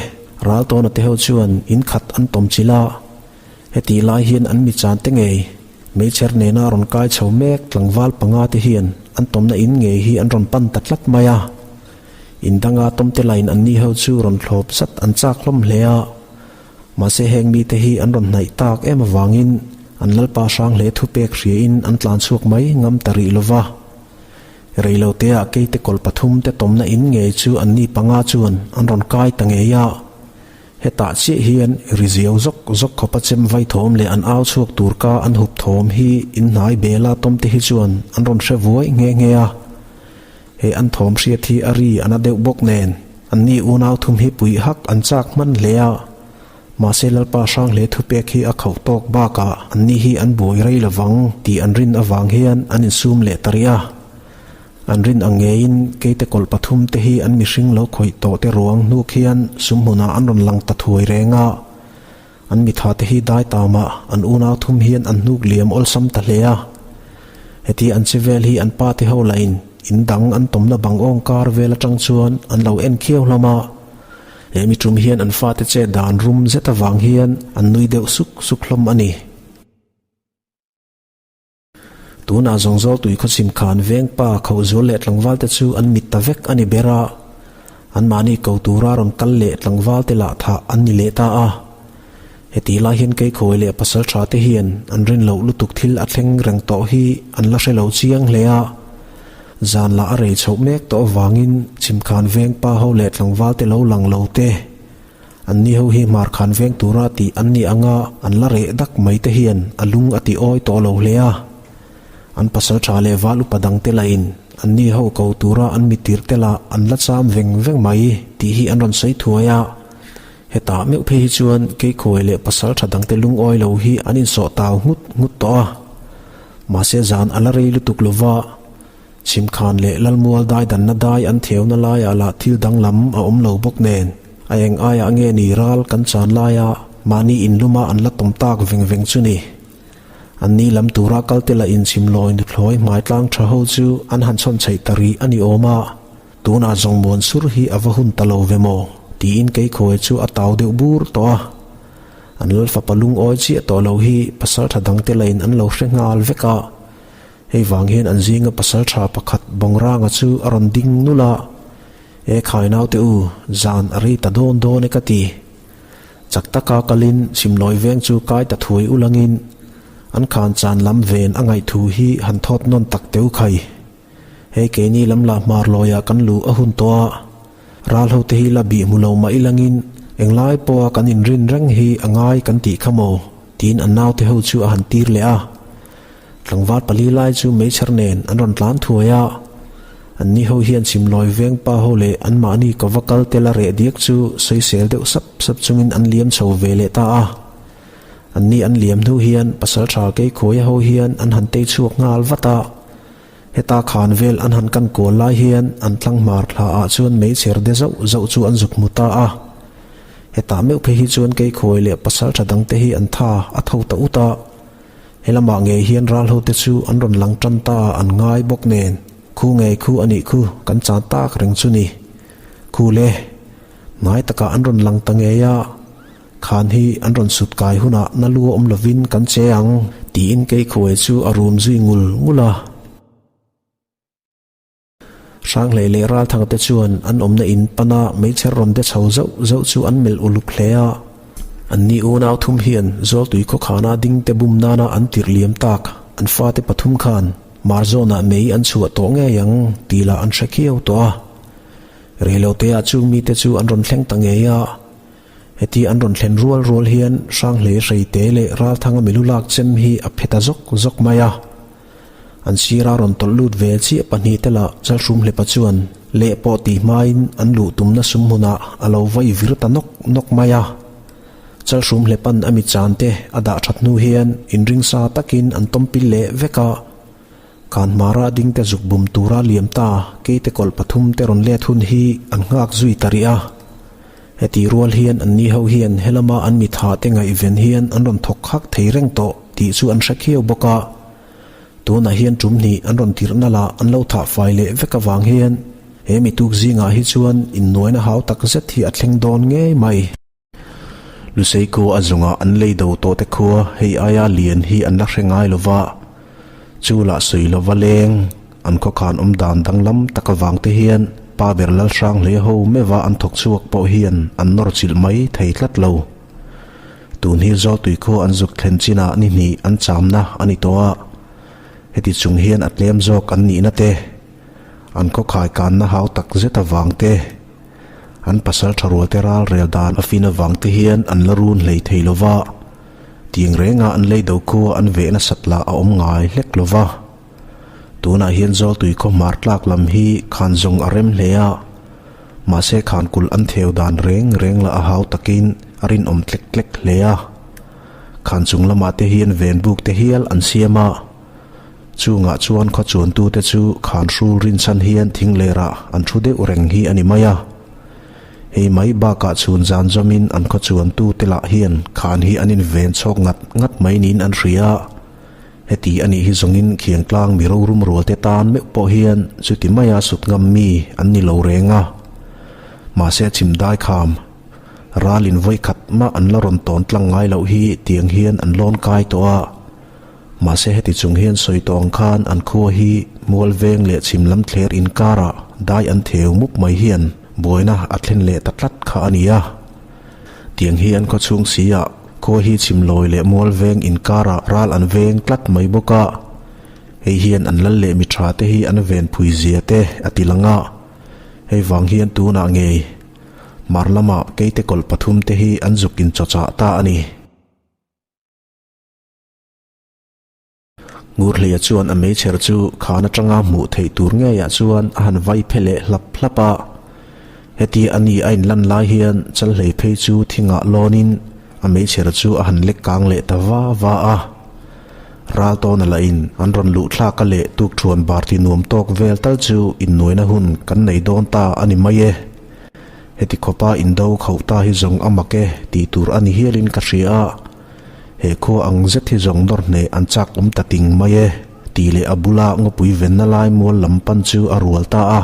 Raltawna te ho chuan in khat an tawm chilh a. Hetih lai hian an mi chan te ngei, meichher nena rawn kai chho mek tlangval panga te hian an tawmna in ngei hi an rawn pan ta tlat mai a. In danga tawmte lain anni ho chu rawn thlawp zat an chak hlawm hle a. Mahse heng mite hi an rawn hnaih tak em avangin an Lalpa Hranghle thupek hriain an tlan chhuak mai ngam ta rih lova. Reiloteah keite kawl pathum te tawmna in ngei chu anni panga chuan an rawn kai ta ngei a. Hetah chiah hian ri ziau zawk zawk khawpa chem vai thawm leh an au chhuak tur ka an hup thawm hi in hnai bela tawmte hi chuan an rawn hre vuai nghe nghe a. He an thawm hriat hi a ri a na deuh bawk nen, anni unau thum hi puih hak an chak hman hle a. Mahse Lalpa Hranghle thupek hi a khauh tawk bakah anni hi an buai rei lovang tih an rin avang hian an insum leh ta rih a. An rin ang ngeiin keite kawlh pathum te hi an mihring lo khawih tawh te ruang hnuk hian sum hmunah an rawn lang ta thuai reng a. An mitha te hi dai tamah an unau thum hian an hnuk liam awlsam ta hle a. Heti an che vel hi an pa te ho lahin in dang an tawmna bang awng kar vel atang chuan an lo en khiau hlawm a. He mi tum hian an fate che dan rum zet avang hian an nui deuh suk suk hlawm a ni. Tunah zawng Zawltui khawchhim khan veng pa Khohzual leh tlangval te chu an mit ta vek a ni ber a, anmahni ko tura rawn kal leh tlangval te lah thah an ni leh ta a. Hetih lai hian Keikhawi leh pasal tha te hian an rin loh lutuk thil a thleng reng tawh hi an la hre lo chiang hle a. Zan lah a rei chhoh mek tawh avangin chhimkhan veng pa ho leh tlangval te lo lang lo te. Anni ho hi hmar khan veng tura tih an ni anga an la reh dak mai te hian a lung a ti awi tawh lo hle a. An pasal tha leh val upa dangte lahin anni ho ko tura an mitir te lah an la cham veng veng mai tih hi an rawn sawi thuai a. Hetah meuh phei hi chuan Keikhuai leh pasal tha dangte lungawi lo hi an insawh tau nghut nghut tawh a. Mahse zan a la rei lutuk lova, Chhimkhan leh Lalmual dai danna dai an theuna laiah lah thil danglam a awm lo bawk nen, a eng aiah nge ni ral kan chan laia mahni inluma an la tawm tak veng veng chu ni. Anni lam tura kalte lah inchhim lawi nuthlawi hmai tlang tha ho chu an han chhawn chheih ta rih a ni awm a, tunah zawng muan sur hi a va hun ta lo ve maw? tiin Keikhuai chu a tau deuh bur tawh a. An lal fapa lungawi chiah tawh lo hi pasal tha dangte lahin an lo hre nghal vek a. Hei vang hian an zinga pasal tha pakhat Bawngranga chu a rawn ding nulh a, E khai naute u, zan a rei ta dawn dawn e ka ti. Chak taka kalin chhimlawi veng chu kai ta thuai ulangin an khan chan lam ven a ngaih thu hi han thawt nawn tak teu khai. Hei keini lam lah hmar lawiah kan luh a hun tawh a, ral ho te hi la bih hmu lo mah ilangin englai pawha kan inrin reng hi a ngai kan tih kha maw? tiin an naute ho chu a han tir leh a. Tlangval pali lai chu meichher nen an rawn tlan thuai a, anni ho hian chhimlawi veng pa ho leh anmahni ka va kal tel a reh diak chu sawisel deuh sap sap chungin an liam chho ve leh ta a. Anni an liam hnu hian pasaltha Keikhuaia ho hian an han tei chhuak nghal vat a, heta khan vel an han kan kual lai hian an tlanghmar thla ah chuan meichher de zauh zauh chu an zuk hmu ta a. Hetah meuh phei hi chuan Keikhuai leh pasaltha dangte hi an tha a tho ta ut a. He lamah ngei hian ral hote chu an rawn lang tan ta a an ngai bawk nen, khu ngei khu a nih khu kan chan tak reng chu ni. Khu le, hnai takah an rawn lang ta ngei a, khan hi an rawn sut kai hunah na lu awm lovin kan che ang tiin Keikhuai chu a rum zui ngul ngul a. Hranghlei leh Ralthanga te chuan an awmna in pana meichher rawn de chho zauh zauh chu an melh uluk hle a. Anni unau thum hian Zawltui khawkhana ding te bum nana an tirh liam tak an fate pathum khan Marzawnah mei an chhuah tawh ngei ang tih lah an hre khiau tawh a. Reiloteah chung mite chu an rawn thleng ta ngei a. Heti an rawn thlen rual rual hian Hranghlei Hreite leh Ralthanga milu lak chem hi a phe ta zawk zawk mai a. An sira rawn tawlh lut ve chiah pahnihte lah Chalhrum Hlepa chuan leh pawh tih hmain an luh tumna sum hmunah a lo vai vir ta nawk nawk mai a. Chalhrum Hlepa'n a mi chante a dah that hnu hian inringsa takin an tawmpil leh vek a. Khan hmara dingte zuk bum tura liam ta keite kawlh pathum te rawn let hun hi an nghak zui ta rih a. Heti rual hian anni ho hian helama an mitha te ngaihven hian an rawn thawk khak thei reng tawh tih chu an hre khiau bawk a. Tunah hian tum hnih an rawn tirhna lah an lo thah fai leh vek avang hian he mi tuk zingah hi chuan innuaina hau tak zet hi a thleng dawn ngei mai. Lusei khua a zungah an lei do tawh te khua hei aia lian hi an la hre ngai lo va, chu lah sawi lova leng an khawkhan awm dan danglam tak avang te hian pa ber Lalhrang hle ho meuha an thawk chhuak pawh hian an nawr chilh mai thei tlat lo. Tun hi Zawltui khua an zuk thlen chinah ni hnih an chamna a ni tawh a, heti chung hian a tlem zawk an nihna te, an khawkhai kanna hau tak zet avang te, An pasal tha rualte ral rel dan a fin avang te hian an la run hlei thei lo va, tiang renga an lei do khua an veh nasat lah a awm ngai hlek lo va. Tunah hian Zawltui khaw hmar tlak lam hi khan zawng a rem hle a, mahse khan kulh an theu dan reng reng lah a hau takin a rinawm tlek tlek hle a. Khan chung lamah te hian ven buk te hial an siam a. Chungah chuan khaw chuantute chu khan hrul rinchhan hian thing lerah an thu deuh reng hi a ni mai a. Hei mai bakah chhun zan zawmin an khaw chuantute lah hian khan hi an inven chhawk ngat ngat mai niin an hria a. Heti a nih hi zawngin khiangtlang mi rorum rualte tan meuh pawh hian chuti maia sut ngam mi an ni lo reng a. Mahse chim dai kham ralin vawikhat mah an la rawn tawn tlang ngai loh hi tiang hian an lawn kai tawh a. Mahse heti chung hian sawi tawh ang khan an khua hi mual veng leh chhim lam thler inkarah dai an theu mup mai hian buaina a thlen leh ta tlat kha a ni a. Tiang hi an khaw chhung si ah khua hi chhim lawi leh mual veng inkarah ral an veng tlat mai bawk a. Hei hian an lal leh mi tha te hi an ven phui zia te a ti lang a. Hei vang hian tunah ngei. Hmar lama keite kawlh pathumte hi an zuk inchawchah ta a ni. Ngurhleia chuan a meichher chu khan atanga hmuh theih tur ngeiah chuan a han vai phe leh hlap hlap a. Heti a ni a inlan lai hian Chalhlei phei chu thingah lawnin a meichher chu a han lek kang leh ta va va a. Ral tawna lahin an rawn luh thlak a leh tukthuan bar ti nuam tawk vel tal chu innuaina hun kan nei dawn ta a ni mai e. Heti khawpa indo khauh ta hi zawng a mak e tih tur a ni hialin ka hria a. He khua ang zet hi zawng nawr hneh an chak awm ta ting mai e tih leh a bula ngawpui venna lai mual lam pan chu a rual ta a.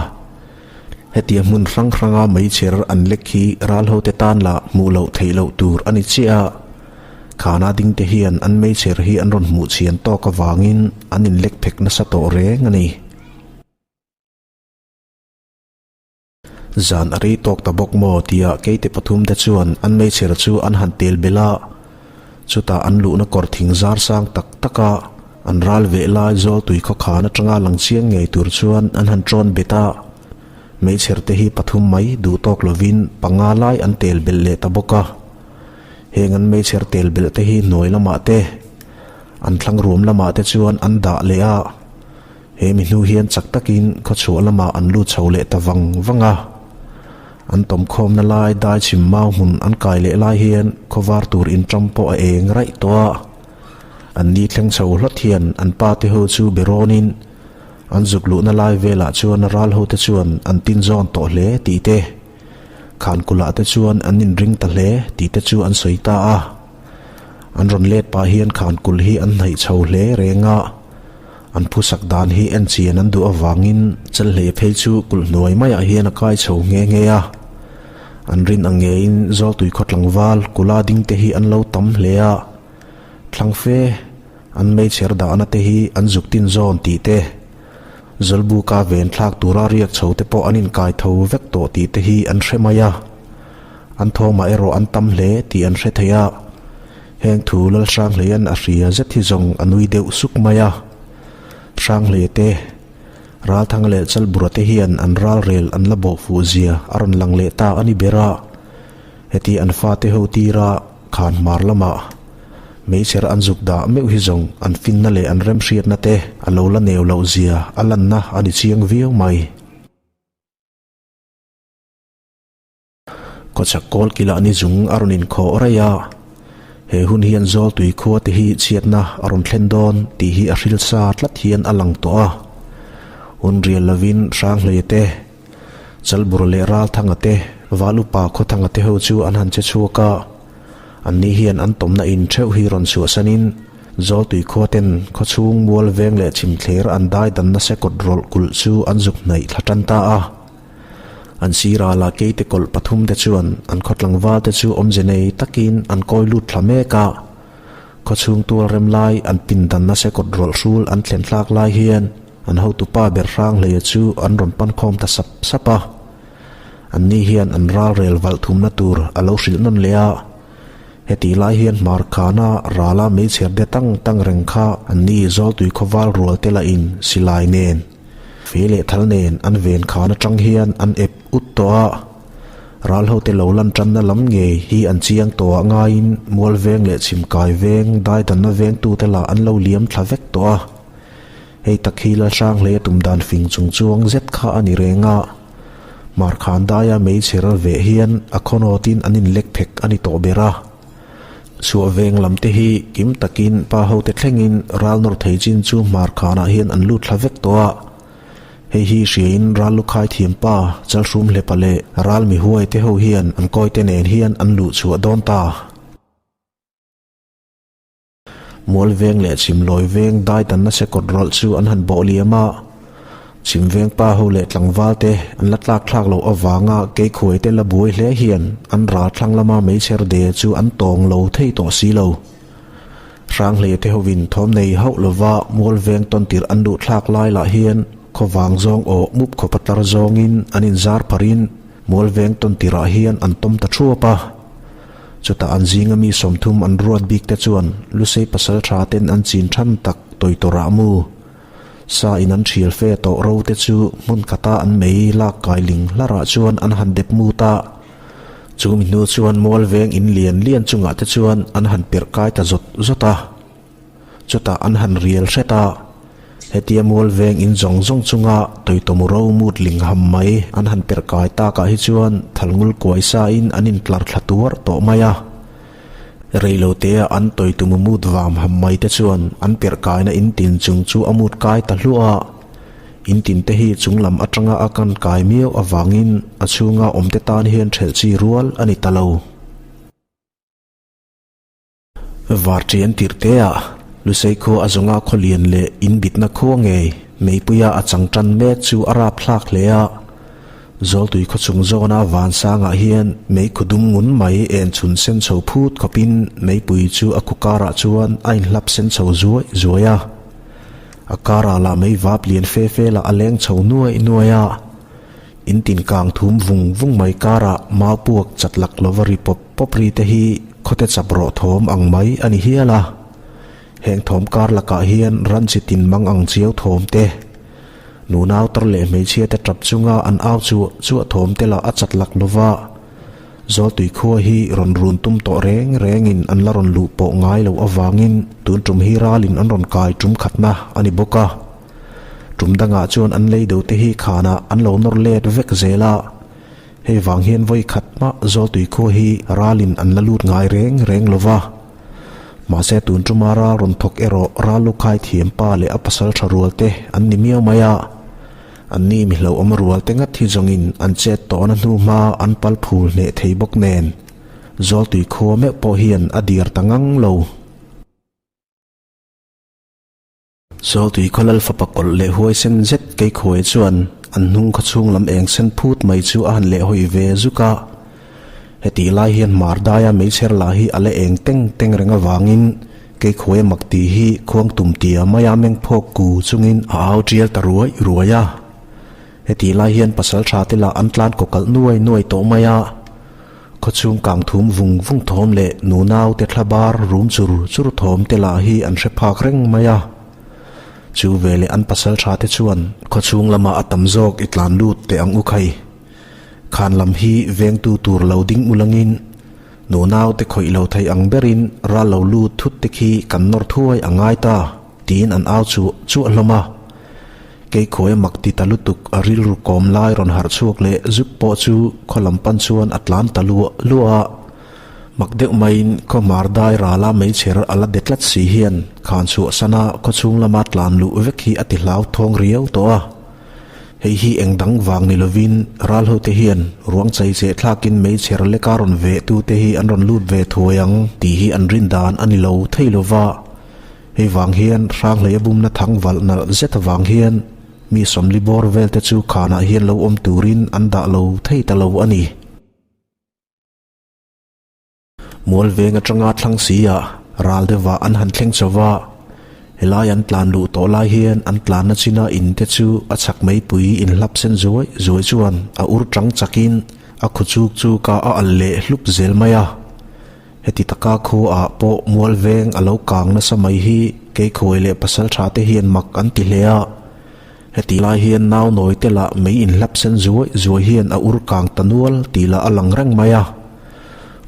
Hetia hmun hrang hranga meichher an lek hi ral hote tan lah hmuh loh theih loh tur a ni chiah a. Khana dingte hian an meichher hi an rawn hmuh chhian tawk avangin an inlek phek nasa tawh reng a ni. Zan a rei tawk ta bawk maw tia keite pathum te chuan an meichher chu an han tel belh a. Chutah an luhna kawr thing zar sang tak tak a, an ral veh lai zawl tui khawkhan atanga lang chiang ngei tur chuan an han tawn bet a. Meichher te hi pathum mai duh tawk lovin panga lai an tel belh leh ta bawk a. Heng an meichher tel belh te hi hnuai lamah te, an thlang ruam lamah te chuan an dah leh a. He mi hnu hian chak takin khawchhuah lamah an lut chho leh ta vang vang a. An tawmkhawmna lai dai chhim mau hmun an kai leh lai hian khawvar tur inṭam pawh a eng raih tawh a. An ni thleng chho hlawt hian an pa te ho chu be rawnin an zuk luhna lai velah chuan ral ho te chuan an tin zawn tawh hle tih te, khankulh ah te chuan an inring ta hle tih te chu an sawi ta a. An rawn let pah hian khankulh hi an hnaih chho hle reng a. An phusak dan hi en chian an duh avangin Chelhlei phei chu kulh hnuai maiah hian a kai chho nghe nghe a. An rin ang ngeiin Zawltui khaw tlangval kula ding te hi an lo tam hle a. Thlang fe an meichher dahna te hi an zuk tin zawn tih te, Zawlbuka ven thlak tura riak chho te pawh an inkai tho vek tawh tih te hi an hre mai a. An thawmah erawh an tam hle tih an hre thei a. Heng thu Lal Hranghleia'n a hria zet hi zawng a nui deuh suk mai a. Hranghleia te, Ralthanga leh Chalbura te hian an ralrel an la bawh fuh zia a rawn lang leh ta a ni ber a. Heti an fate ho tira khan hmar lamah meichher an zuk dah meuh hi zawng an finna leh an remhriatna te a lo la neu loh zia a lanna a ni chiang viau mai. Khawchhak kawl kilah ni zung a rawn inkhawh raih a, he hun hian Zawltui khua te hi chhiatna a rawn thlen dawn tih hi a hril sa tlat hian a lang tawh a. Hun rial lovin Hranghleia te, Chalbura leh Ralthanga te, Val upa Khawthanga te ho chu an han che chhuak a, anni hian an tawmna in theuh hi rawn chhuahsanin Zawltui khua ten khawchhung mual veng leh chhimthler an dai danna sekawt rawlh kulh chu an zuk hnaih thla tan ta a. An sirah lah keite kawlh pathum te chuan an khaw tlangval te chu awmze nei takin an kawi lut thla mek a. Khaw chhung tual rem lai an pindan nasa kawt rawlh hrul an thlen thlak lai hian an hotupa ber hrang hleia chu an rawn pan khawm ta sap sap a. An ni hian an ralrel valh thumna tur a lo hrilh nawn leh a. Hetih lai hian hmar khana rala meichher de tang tang reng kha an ni Zawltui khawval rual te lahin silai nen Fei leh thal nen an ven khan atang hian an ep ut tawh a, ral hote lo lan tanna lam ngei hi an chiang tawh ah ngaiin mual veng leh chhimkai veng daidanna vengtute lah an lo liam thla vek tawh a. Hei tak hi Lalhranghlei a tum dan fing chung chuang zet kha a ni reng a, Hmarkhan daia meichher veh hian a khawnawtin an inlek phek a ni tawh ber a. Chhuah veng lam te hi kim takin pa hote thlengin ral nawr thei chin chu hmar khanah hian an lut thla vek tawh a. Hei hi hriain ral lukhai thiam pa Chalhrum Hlepa leh ral mihuai te ho hian an kawite nen hian an luh chhuah dawn ta. Mual veng leh Chhimlawi veng dai danna sekawt rawlh chu an han bawh liam a. Chhim veng pa ho leh tlangval te an la tlak thlak loh avanga keikhuai te la buai hle hian an ral thlang lama meichher de chu an tawng lo thei tawh si lo. Hranghleia te hovin thawm nei hauh lova mual veng tawn tirh an luh thlak lai lah hian khawvang zawng awh mup khawpa tlar zawngin an inzar pharin mual veng tawn tirhah hian an tawm ta thuap a. Chutah an zinga mi 30 an ruat bik te chuan Lusei pasal tha ten an chin than tak tawi tawrah mu. Sa in an thial fe tawh ro te chu hmun khata an mei lak kai ling hlarah chuan an han dep mut a. Chu mi hnu chuan mual veng in lian lian chungah te chuan an han perh kai ta zawt zawt a. Chutah an han rial hret a, hetia mual veng in zawng zawng chunga tawitawm ro mut ling ham mai an han perh kai takah hi chuan thalngul kuai sain an intlar thla tuar tawh mai a. Reilotea an tawitumu mut vam ham mai te chuan an perh kaina in tin chung chu a mut kai ta hluah a. In tin te hi chung lam atanga a kan kai miau avangin a chhunga awmte tan hian ṭhelh chi rual a ni ta lo. Varṭian tirhte ah Lusei khua a zawnga khaw lian leh in bitna khua ngei meipuia a chang ṭan mek chu a rap thlak hle a. Zawltui khaw chung zawna vansangah hian meikhu dum ngun mai en chhun sen chho phut khawpin meipui chu a khu karah chuan a inhlap sen chho zuai zuai a. A karah lah mei vap lian fe fe lah a leng chho nuai nuai a. In tin kang thum vung vung mai karah mau puak chat lak lova ri pawp pawp ri te hi khawte chap rawh thawm ang mai a ni hial a. Heng thawm kar lakah hian ran chi tin mang ang chiau thawm te, nunau tar leh hmeichhia te tap chunga an au chuah chuah thawm te lah a chat lak lova Zawltui khua hi rawn run tum tawh reng rengin an la rawn luh pawh ngai loh avangin tun tum hi ralin an rawn kai tum khatna a ni bawk a. Tum dangah chuan an lei deuh te hi khanah an lo nawr let vek zel a. Hei vang hian vawi khat mah Zawltui khua hi ralin an la lut ngai reng reng lo va. Mahse tun tuma ral rawn thawk erawh ral lu khai thiam pa leh a pasal tha rual te an ni miau mai a. Anni mi hlauhawm rual te ngat hi zawngin an chet tawhna hnu hma an pal phul hneh thei bawk nen Zawltui khua meuh pawh hian a dir ta ngang lo. Zawltui khaw lal fapa kawlh leh huaisen zet Keikhuai chuan an hnung khaw chhung lam eng sen phut mai chu a han lehhawi ve zuk a. Hetih lai hian hmar daia meichher lah hi a la eng teng teng reng avangin Keikhuai a mak tih hi khuang tum tia maia meng phawk ku chungin a au tial ta ruai ruai a. Hetih lai hian pasal tha te lah an tlan kaw kalh nuai nuai tawh mai a. Khawchhung kang thum vung vung thawm leh nunau te thla bar rum chur chur thawm te lah hi an hre phak reng mai a. Chu veleh an pasal tha te chuan khawchhung lamah a tam zawk i tlan lut teh ang u khai. Khan lam hi vengtu tur lo ding ulangin nunau te khawih lo thei ang berin ral lo lut thut te khi kan nawr thuai a ngai ta tiin an au chuah chuah hlawm a. Keikhawi a mak ti ta lutuk a rilru kawm lai rawn harh chhuak leh zuk pawh chu khaw lam pan chuan a tlan ta luah luah a. Mak deuh maiin khaw hmar dai rala meichher a la de tlat si hian khan chhuahsana khaw chhung lama tlan luh vek hi a ti hlau thawng riau tawh a. Hei hi eng dang vang ni lovin ral hote hian ruang chai cheh thlakin meichher leka rawn veh tute hi an rawn lut ve thuai ang tih hi an rin dan a ni lo thei lova. Hei vang hian Hranghleia bumna thang valh nalh zet avang hian mi sawmli bawr vel te chu khanah hian lo awm turin an dah lo thei ta lo a ni. Mual veng atanga thlang si ah ral deuhah an han thleng chho va, helai an tlan luh tawh lai hian an tlanna china in te chu a chhak meipui inhlap sen zuai zuai chuan a ur tang chakin a khu chuk chu ka a alh leh hlup zel mai a. Heti taka khuaah pawh mual veng a lo kang nasa mai hi Keikhuai leh Pasaltha te hian mak an ti hle a. Heti lai hian nau nawi te lah mei inhlap sen zuai zuai hian a ur kang ta nual tih lah a lang reng mai a.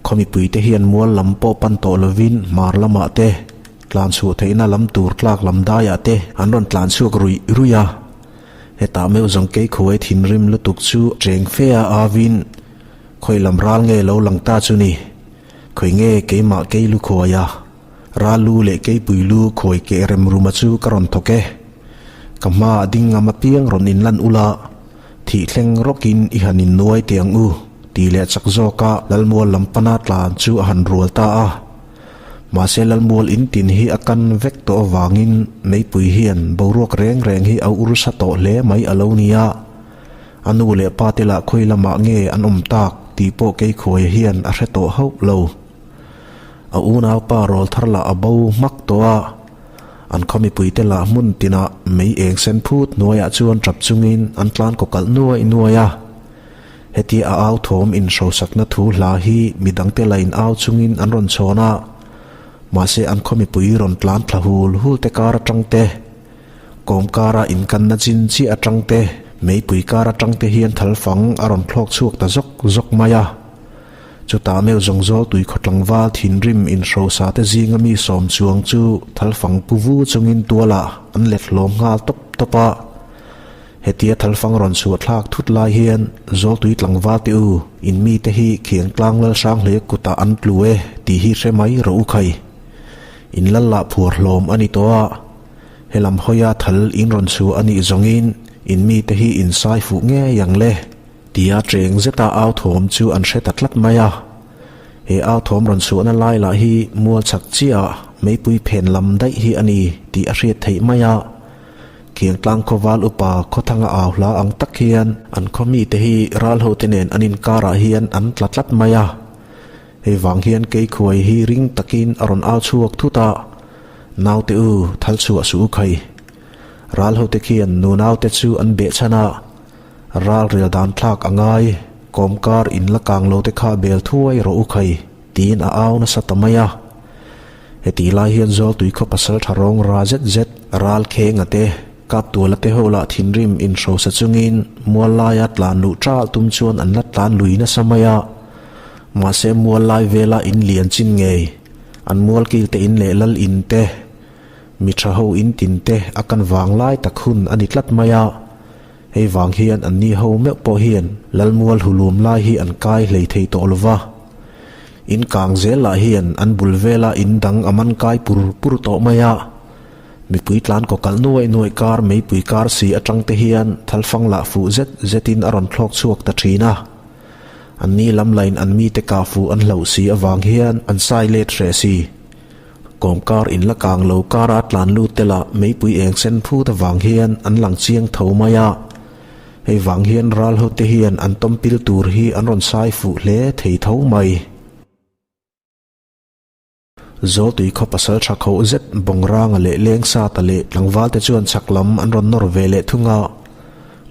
Khaw mipui te hian mual lam pawh pan tawh lovin hmar lamah te, tlan chhuah theihna lam tur tlak lam daiah te an rawn tlan chhuak ruih ruih a. Hetah meuh zawng Keikhuai thinrim lutuk chu cheng fe a avin Khawi lam ral nge lo lang ta chu ni? Khawi nge keimah kei lu khawi a? Ral lu leh keipui lu khawi keh rem ruma chu ka rawn thawk e. Ka hma a ding ngam apiang rawn inlan ula, thih thleng rawkin i han innuai teh ang u, tih leh chak zawka Lalmual lam pana tlan chu a han rual ta a. Mahse Lalmual in tin hi a kan vek tawh avangin meipui hian boruak reng reng hi a ursa tawh hle mai a lo nia. A nu leh pa te lah khawi lamah nge an awm tak tih pawh Keikhuaia hian a hre tawh hauh lo. A unaupa rawl thar lah a bo hmak tawh a, an khaw mipuite lah hmun tinah mei eng sen phut hnuaiah chuan tap chungin an tlan kaw kalh nuai nuai a. Hetia a au thawm inhrosakna thu hla hi midangte la in au chungin an rawn chhawn a, mahse an khaw mipui rawn tlan thla hul hul te kar atang te, Kawm kara inkanna chin chiah atang te, meipui kar atang te hian thalfang a rawn thlawk chhuak ta zawk zawk mai a. Chutah meuh zawng zawl tui khaw tlangval thinrim inhrosa te zinga mi sawm chuang chu thalfang pu vu chungin tualah an let hlawm nghal tawp tawp a. Hetia thalfang rawn chhuah thlak thut lai hian Zawltui tlangval te u, in mite hi Khiangtlang Lalhranghlei kutah an tlu e tih hi hre mai rawh u khai. In lal lah phuar hlawm a ni tawh a, helam hawia thal in rawn chhuah a nih zawngin in mite hi in sai fuh ngei ang le tia cheng zeta au thawm chu an hre ta tlat mai a. He au thawm rawn chhuahna lai lah hi mual chak chiah meipui phen lam daih hi a ni tih a hriat theih mai a. Khiangtlang khawval upa khawthanga au hla ang tak hian an khaw mite hi ral hote nen an inkarah hian an tla tlat mai a. Hei vang hian Keikhuai hi ring takin a rawn au chhuak thut a, Naute u, thal chhuah suh u khai. Ral hote khian nu naute chu an behchhan a, ral rel dan thlak a ngai, kawmkar in la kang lo te kha bel thuai rawh u khai, tiin a au nasa ta mai a. Hetih lai hian Zawltui khaw pasal tha rawng ra zet zet ral khenga te, Kaptuala te ho lah thinrim inhrosa chungin mual laia tlan luh ṭal tum chuan an la tlan lui nasa mai a. Mahse mual lai vela in lian chin ngei, an mual kil te in leh lal in te, mi tha ho in tin te a kan vang lai tak hun a ni tlat mai a. Hei vang hian an ni ho meuh pawh hian lal mual hulum lai hi an kai hlei thei tawh lo va. In kang zel lah hian an bul vela in dang a man kai pur pur tawh mai a. Mipui tlan kaw kalh nuaih nuaih kar meipui kar si atang te hian thalfang lah fuh zet zetin a rawn thlawk chhuak ta thin a. An ni lam lain an mite kah fuh an hlauh si avang hian an sai let hreh si. Kawmkar in la kang lo kara tlan lut te lah meipui eng sen phut avang hian an lang chiang tho mai a. Hei vang hian ral hote hian an tawmpil tur hi an rawn sai fuh hle thei tho mai. Zawltui khaw pasal tha khoh zet Bawngranga leh Lengsata leh tlangvalte chuan chhak lam an rawn nawr ve leh thung a.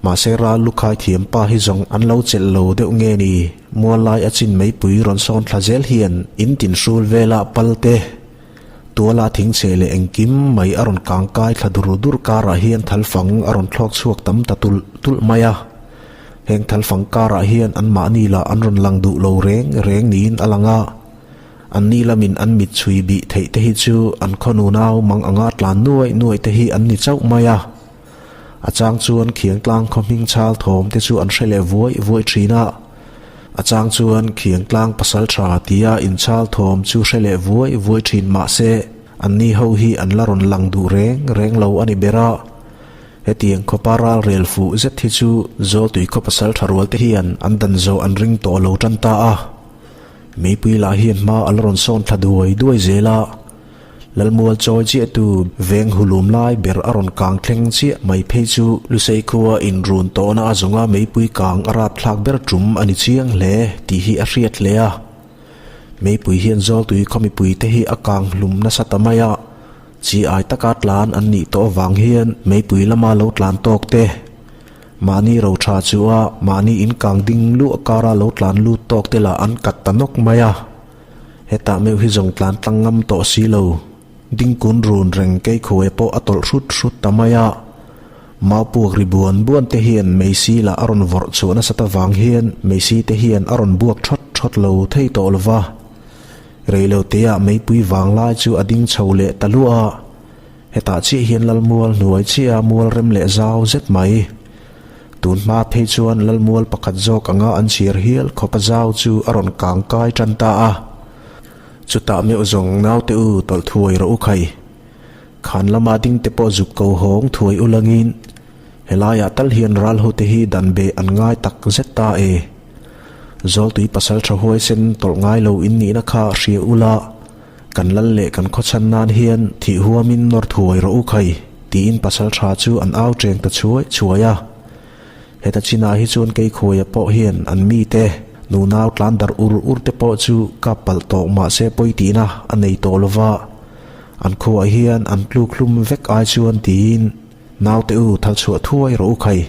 Mahse ral lukhai thiam pa hi zawng an lo chelh lo deuh nge ni, mual lai a chin meipui rawn sawn thla zel hian in tin hrul vela pal te, tuala thingchhe leh engkim mai a rawn kang kai thla dur dur karah hian thalfang a rawn thlawk chhuak tam ta tulh tulh mai a. Heng thalfang karah hian anmahni lah an rawn lang duh lo reng reng niin a lang a. Anni lamin an mit chhui bih theih te hi chu an khaw nunau mang anga tlan nuaih nuaih te hi an ni chauh mai a. A chang chuan Khiangtlang khaw hming chal thawm te chu an hre leh vuai vuai thin a. A chang chuan Khiangtlang pasal tha tia inchal thawm chu hre leh vuai vuai thin mah se, anni ho hi an la rawn lang duh reng reng lo a ni ber a. Hetiang khawpa ral rel fuh zet hi chu Zawltui khaw pasal tha rual te hian an dan zawh an ring tawh lo tan ta a. Meipui lah hian hma a la rawn sawn thla duai duai zel a. Lalmual chawi chiahtu veng hulum lai ber a rawn kang thleng chiah mai phei chu Lusei khua inrun tawhna a zawnga meipui kang a rap thlak ber tum a ni chiang hle tih hi a hriat hle a. Meipui hian Zawltui khaw mipuite hi a kang hlum nasa ta mai a, chi ai taka tlan an nih tawh avang hian meipui lama lo tlan tawk te, mahni ro tha chu a mahni in kang ding luah kara lo tlan lut tawk te lah an kat ta nawk mai a. Hetah meuh hi zawng tlan tlang ngam tawh si lo. Dingkun run reng Keikhuai pawh a tawlh hrut hrut ta mai a. Mau puak ri buan buan te hian Meisi lah a rawn vawrh chhuah nasat avang hian Meisi te hian a rawn buak thawt thawt lo thei tawh lo va. Reilo teah meipui vang lai chu a ding chho leh ta luah a. Hetah chiah hian Lalmual hnuai chiah a mual rem leh zau zet mai. Tun hma phei chuan Lalmual pakhat zawk anga an chhiar hial khawpa zau chu a rawn kang kai tan ta a. Chutah meuh zawng naute u tawlh thuai rawh u khai. Khan lama ding te pawh zuk ko hawng thuai u langin helaiah tal hian ral hote hi dan beh an ngai tak zet ta e. Zawltui pasal tha huaisen tawlh ngai lo in nihna kha hria ula Kan lal leh kan khawchhan nan hian thih huamin nawr thuai rawh u khai, tiin pasal tha chu an au cheng ta chhuai chhuai a. Heta chinah hi chuan Keikhuaia pawh hian an mite, nunau tlan darh ur ur te pawh chu kap palh tawh mahse pawi tihna a nei tawh lo va, an khuaah hian an tluk hlum vek ai chuan tiin naute u thal chhuah thuai rawh u khai.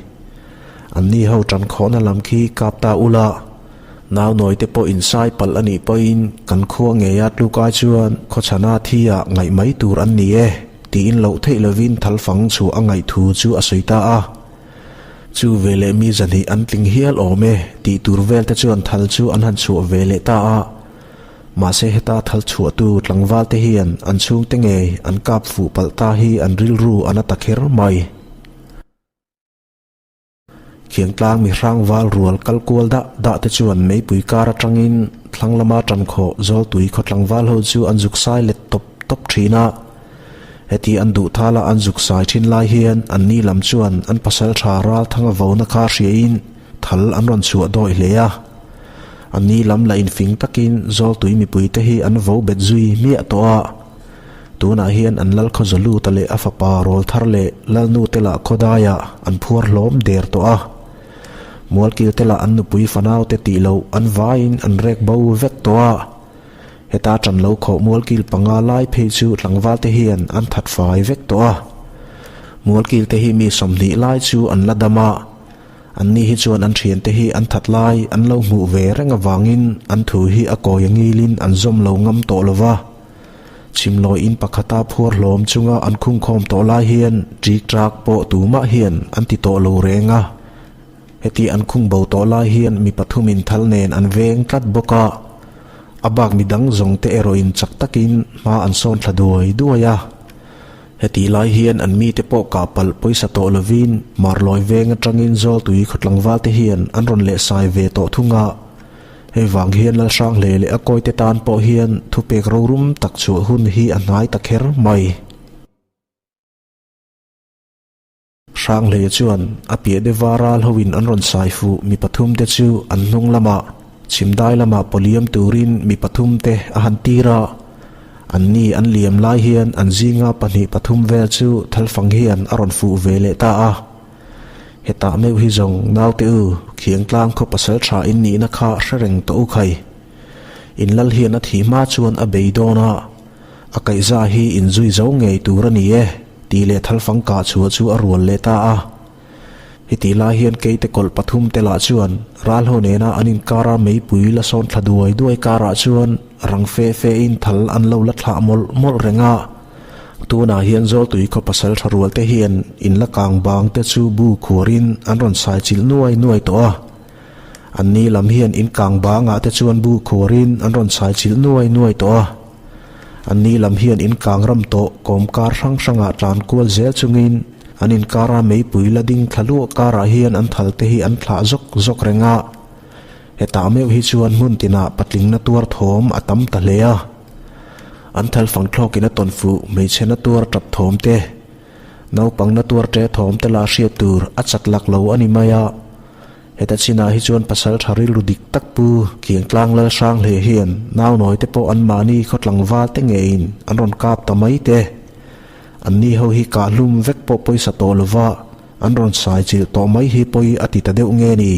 Anni ho tan khawhna lam khi kap ta ula. Nau nawi te pawh insai palh a nih pawhin kan khua ngeia tluk ai chuan khawchhana thi ah ngaih mai tur an ni e, tiin loh theih lovin thalfang chhuah a ngaih thu chu a sawi ta a. Chu veleh mi zahnih an tling hial awm e tih tur vel te chuan thal chu an han chhuah ve leh ta a. Mahse heta thal chhuahtu tlangval te hian an chhungte ngei an kap fuh palh ta hi an rilru a na ta kher mai. Khiangtlang mi hrangval rual kal kual dah dah te chuan meipui kar atangin thlang lama tankhawh zawltui khaw tlangval ho chu an zuk sai let tawp tawp thin a. Heti an duh thala an zuk sai thin lai hian anni lam chuan an pasal tha Ralthanga vona kha hriain thal an rawn chhuah dawi hle a. Anni lam la infing takin zawltui mipui te hi an vo bet zui miah tawh a. Tunah hian an lal khaw Zaluta leh a fapa Rawlthar leh Lalnute lah khawdaiah an phuar hlawm der tawh a. Mualkilte lah an nupui fanaute tih loh an vaiin an rek bo vek tawh a. Heta ṭan lo khawh Mualkil panga lai phei chu tlangvalte hian an that fai vek tawh a. Mualkilte hi mi 20 lai chu an la dam a. Anni hi chuan an ṭhiante hi an that lai an lo hmuh ve reng avangin an thu hi a kawi a ngilin an zawm lo ngam tawh lo va. Chhimlawi in pakhata phuar hlawm chunga an khungkhawm tawh lai hian ṭik ṭak pawh tumah hian an ti tawh lo reng a. Heti an khung bo tawh lai hian mi pathumin thal nen an veng tlat bawk a. A bak mi dang zawng te erawhin chak takin hma an sawn thla duai duai a. Hetih lai hian an mite pawh kah palh pawisa tawh lovin Marlawi veng atangin Zawltui khawtlangval te hian an rawn leh sai ve tawh thung a. Hei vang hian Lalhranghle leh a kawite tan pawh hian thupek rorum tak chhuah hun hi a hnai ta kher mai. Hranghlei chuan a piah deuha ral hoin an rawn sai fuh mi pathum te chu an hnung lamah chhimdai lamah pawliam turin mi pathum te a han tir a. Anni an liam lai hian an zinga pahnih pathum vel chu thalfang hian a rawn fuh ve leh ta a. Hetah meuh hi zawng naute u, Khiangtlang khaw pasal tha in nihna kha hre reng tawh u khai. In lal hian a thih hma chuan a bei dawn a, a kaihza hi in zui zo ngei tur a ni e, tih leh thalfang kah chhuah chu a rual leh ta a. Hetih lai hian keite kawlh pathum te lah chuan ral ho nena an inkara meipui la sawn thla duai duai karah chuan rang fe fe in thal an lo la thlah mawlh mawlh reng a. Tunah hian Zawltui khaw pasal tha rual te hian in la kang bang te chu bu khuarin an rawn sai chilh nuai nuai tawh a. Anni lam hian in kang bangah te chuan bu khuarin an rawn sai chilh nuai nuai tawh a. Anni lam hian in kang ram tawh kawmkar hrang hrangah tlan kual zel chungin an inkara meipui la ding thla luah karah hian an thal te hi an thlah zawk zawk reng a. Hetah meuh hi chuan hmun tinah patlingna tuar thawm a tam ta hle a. An thal fang thlawkin a tawn fuh hmeichhe na tuar tap thawm te, naupang na tuar ṭe thawm te lah hriat tur a chat lak lo a ni mai a. Heta chinah hi chuan pasal tha rilru dik tak pu Kiangtlang Lal Hranghle hian naunawi te pawh anmahni khaw tlangval te ngeiin an rawn kap ta mai te. Anni ho hi kah hlum vek pawh pawisa tawh lova an rawn sai chilh tawh mai hi pawi a ti ta deuh nge ni.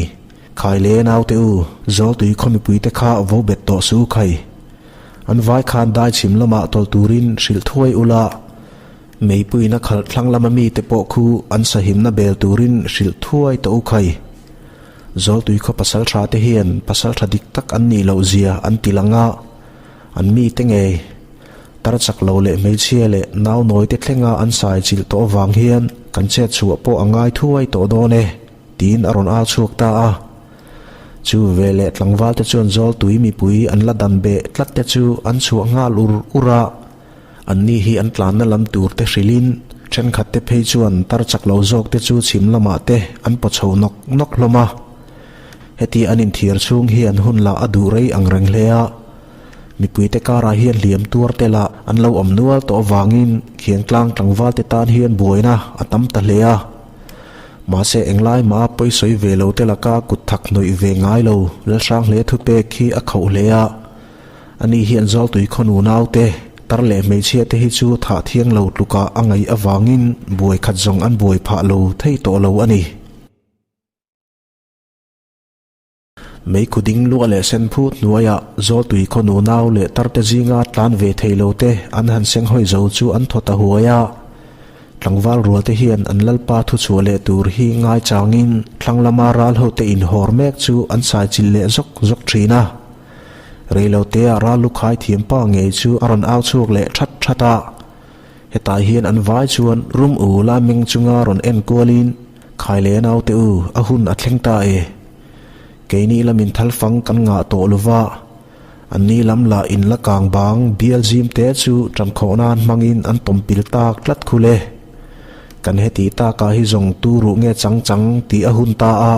Khai le naute u, Zawltui khaw mipui te kha vo bet tawh suh u khai. An vai khan dai chhim lamah tawlh turin hrilh thuai ula, meipuiin a khalh thlang lama mite pawh khu an sahimna bel turin hrilh thuai tawh u khai. Zawltui khaw pasal tha te hian pasal tha dik tak an nih loh zia an ti lang a, an mite ngei tar chak lo leh hmeichhia leh nau nawi te thlenga an sai chilh tawh avang hian kan chet chhuah pawh a ngai thuai tawh dawn e, tiin a rawn au chhuak ta a. Chu veleh tlangval te chuan Zawltui mipui an la dan beh tlat te chu an chhuah nghal ur ur a, anni hi an tlanna lam tur te hrilhin thenkhat te phei chuan tar chak lo zawk te chu chhim lamah te an paw chho nawk nawk hlawm a. Heti an inthiar chhung hian hun lah a duh rei ang reng hle a, mipui te karah hian hliam tuar te lah an lo awm nual tawh avangin Khiangtlang tlangval te tan hian buaina a tam ta hle a. Mahse englai mah a pawisawi ve lo te laka kut thak hnawih ve ngai lo Lalhranghle thupek hi a khauh hle a. Ani hian Zawltui khaw nunau te, tar leh hmeichhia te hi chu thah thiang lo tlukah a ngaih avangin buai khat zawng an buai phah lo thei tawh lo a ni. Meikhu ding luah leh sen phut hnuaiah Zawltui khaw nunau leh tarte zinga tlan ve thei lo te an han senghawi zo chu an thaw ta huai a. Tlangval rual te hian an lalpa thuchhuah leh tur hi ngaichangin thlang lama ral hote inhawr mek chu an saichilh leh zawk zawk thin a. Reiloteah ral lukhai thiampa ngei chu a rawn au chhuak leh that that a. Hetah hian an vai chuan rum ul a meng chunga rawn en kualin. Khai leh naute u, a hun a thleng ta e. Keini lamin thalfang kan ngah tawh lova, anni lam lah in la kang bang bial zim te chu ṭankhawh nan hmangin an tawm pil tak tlat khul e. Kan heti takah hi zawng tu ruh nge chang chang tih a hun ta a,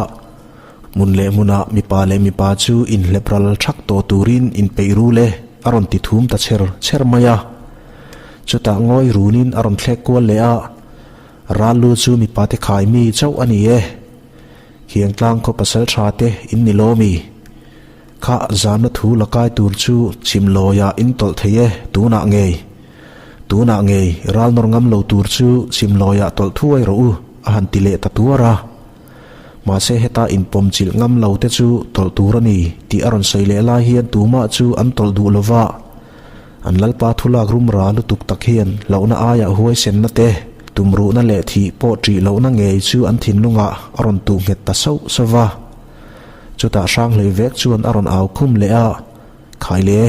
hmun leh hmunah mipa leh mipa chu inhlep ral ṭhak tawh turin inpeih rul e, a rawn ti thum ta chher chher mai a. Chutah ngawi runin a rawn thlek kual leh a, Ral lu chu mipa te khai mi chauh a ni e. Khiangtlang khaw pasal tha te in ni lawm i? Kha zanna thu la kai tur chu chim lawiah in tawlh thei e, tunah ngei. Tunah ngei ral nawr ngam lo tur chu chim lawiah tawlh thuai rawh u, a han ti leh ta tuar a. Mahse heta inpawm chilh ngam lo te chu tawlh tur a ni tih a rawn sawi leh lai hian tumah chu an tawlh duh lova. An Lalpa thulak rum ra lutuk tak hian hlauhna aiah huaisenna te, tumruhna leh thih pawh ṭih lohna ngei chu an thinlungah a rawn tuh nghet ta sauh sauh va. Chutah Hranghlei vek chuan a rawn au khum leh a, Khai le,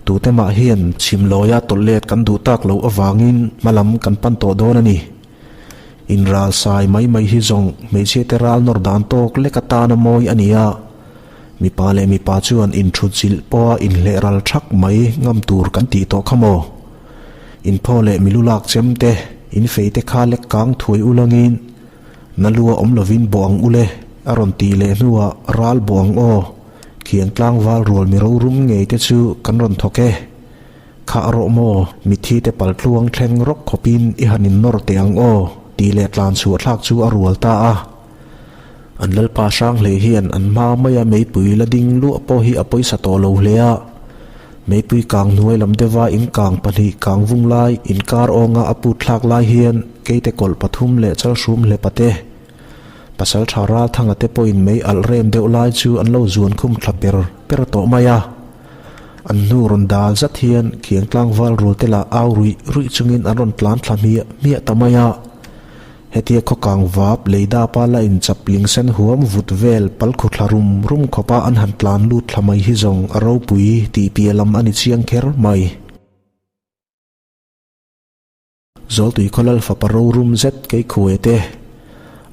tute mah hian chhim lawia tawlh let kan duh tak loh avangin hma lam kan pan tawh dawn a ni. Inral sai mai mai hi zawng hmeichhia te ral nawr dan tawk lek atana mawi a ni a. Mipa leh mipa chuan inthut zilh pawha inhleh ral thak mai ngam tur kan tih tawh kha maw? Inphaw leh milu lak chem te, infei te kha lek kang thuai ulangin na lua awm lovin bawh ang ule a rawn tih leh hnuah ral bawh ang aw, khiang tlangval rual mi rorum ngei te chu kan rawn thawk e. Khah rawh maw, mitthi te paltluang thleng rawk khawpin i han innawr teh ang aw tih leh tlan chhuah thlak chu a rual ta a. An Lalpa Hranghlei hian an hma maia meipui la ding luah pawh hi a pawisa tawh lo hle a. Meipui kang hnuai lam deuha inkang pahnih kang vung lai inkar awnga a put thlak lai hian keite kawlh pathum leh chalhrum hlepa te, Pasaltha Ralthanga te pawhin mei alh rem deuh lai chu an lo zuan khum thla per per tawh mai a. An hnu rawn dal zat hian khiang tlangval rul te lah au ruih ruih chungin an rawn tlan thla hmiah hmiah ta mai a. Hetia khaw kang vap lei dapa la inchap ling sen huam vut vel pal khu thla rum rum khawpa an han tlan lut thla mai hi zawng a ropui tih piah lam a ni chiang kher mai. Zawltui khaw lal fapa rorum zet kei khuai te,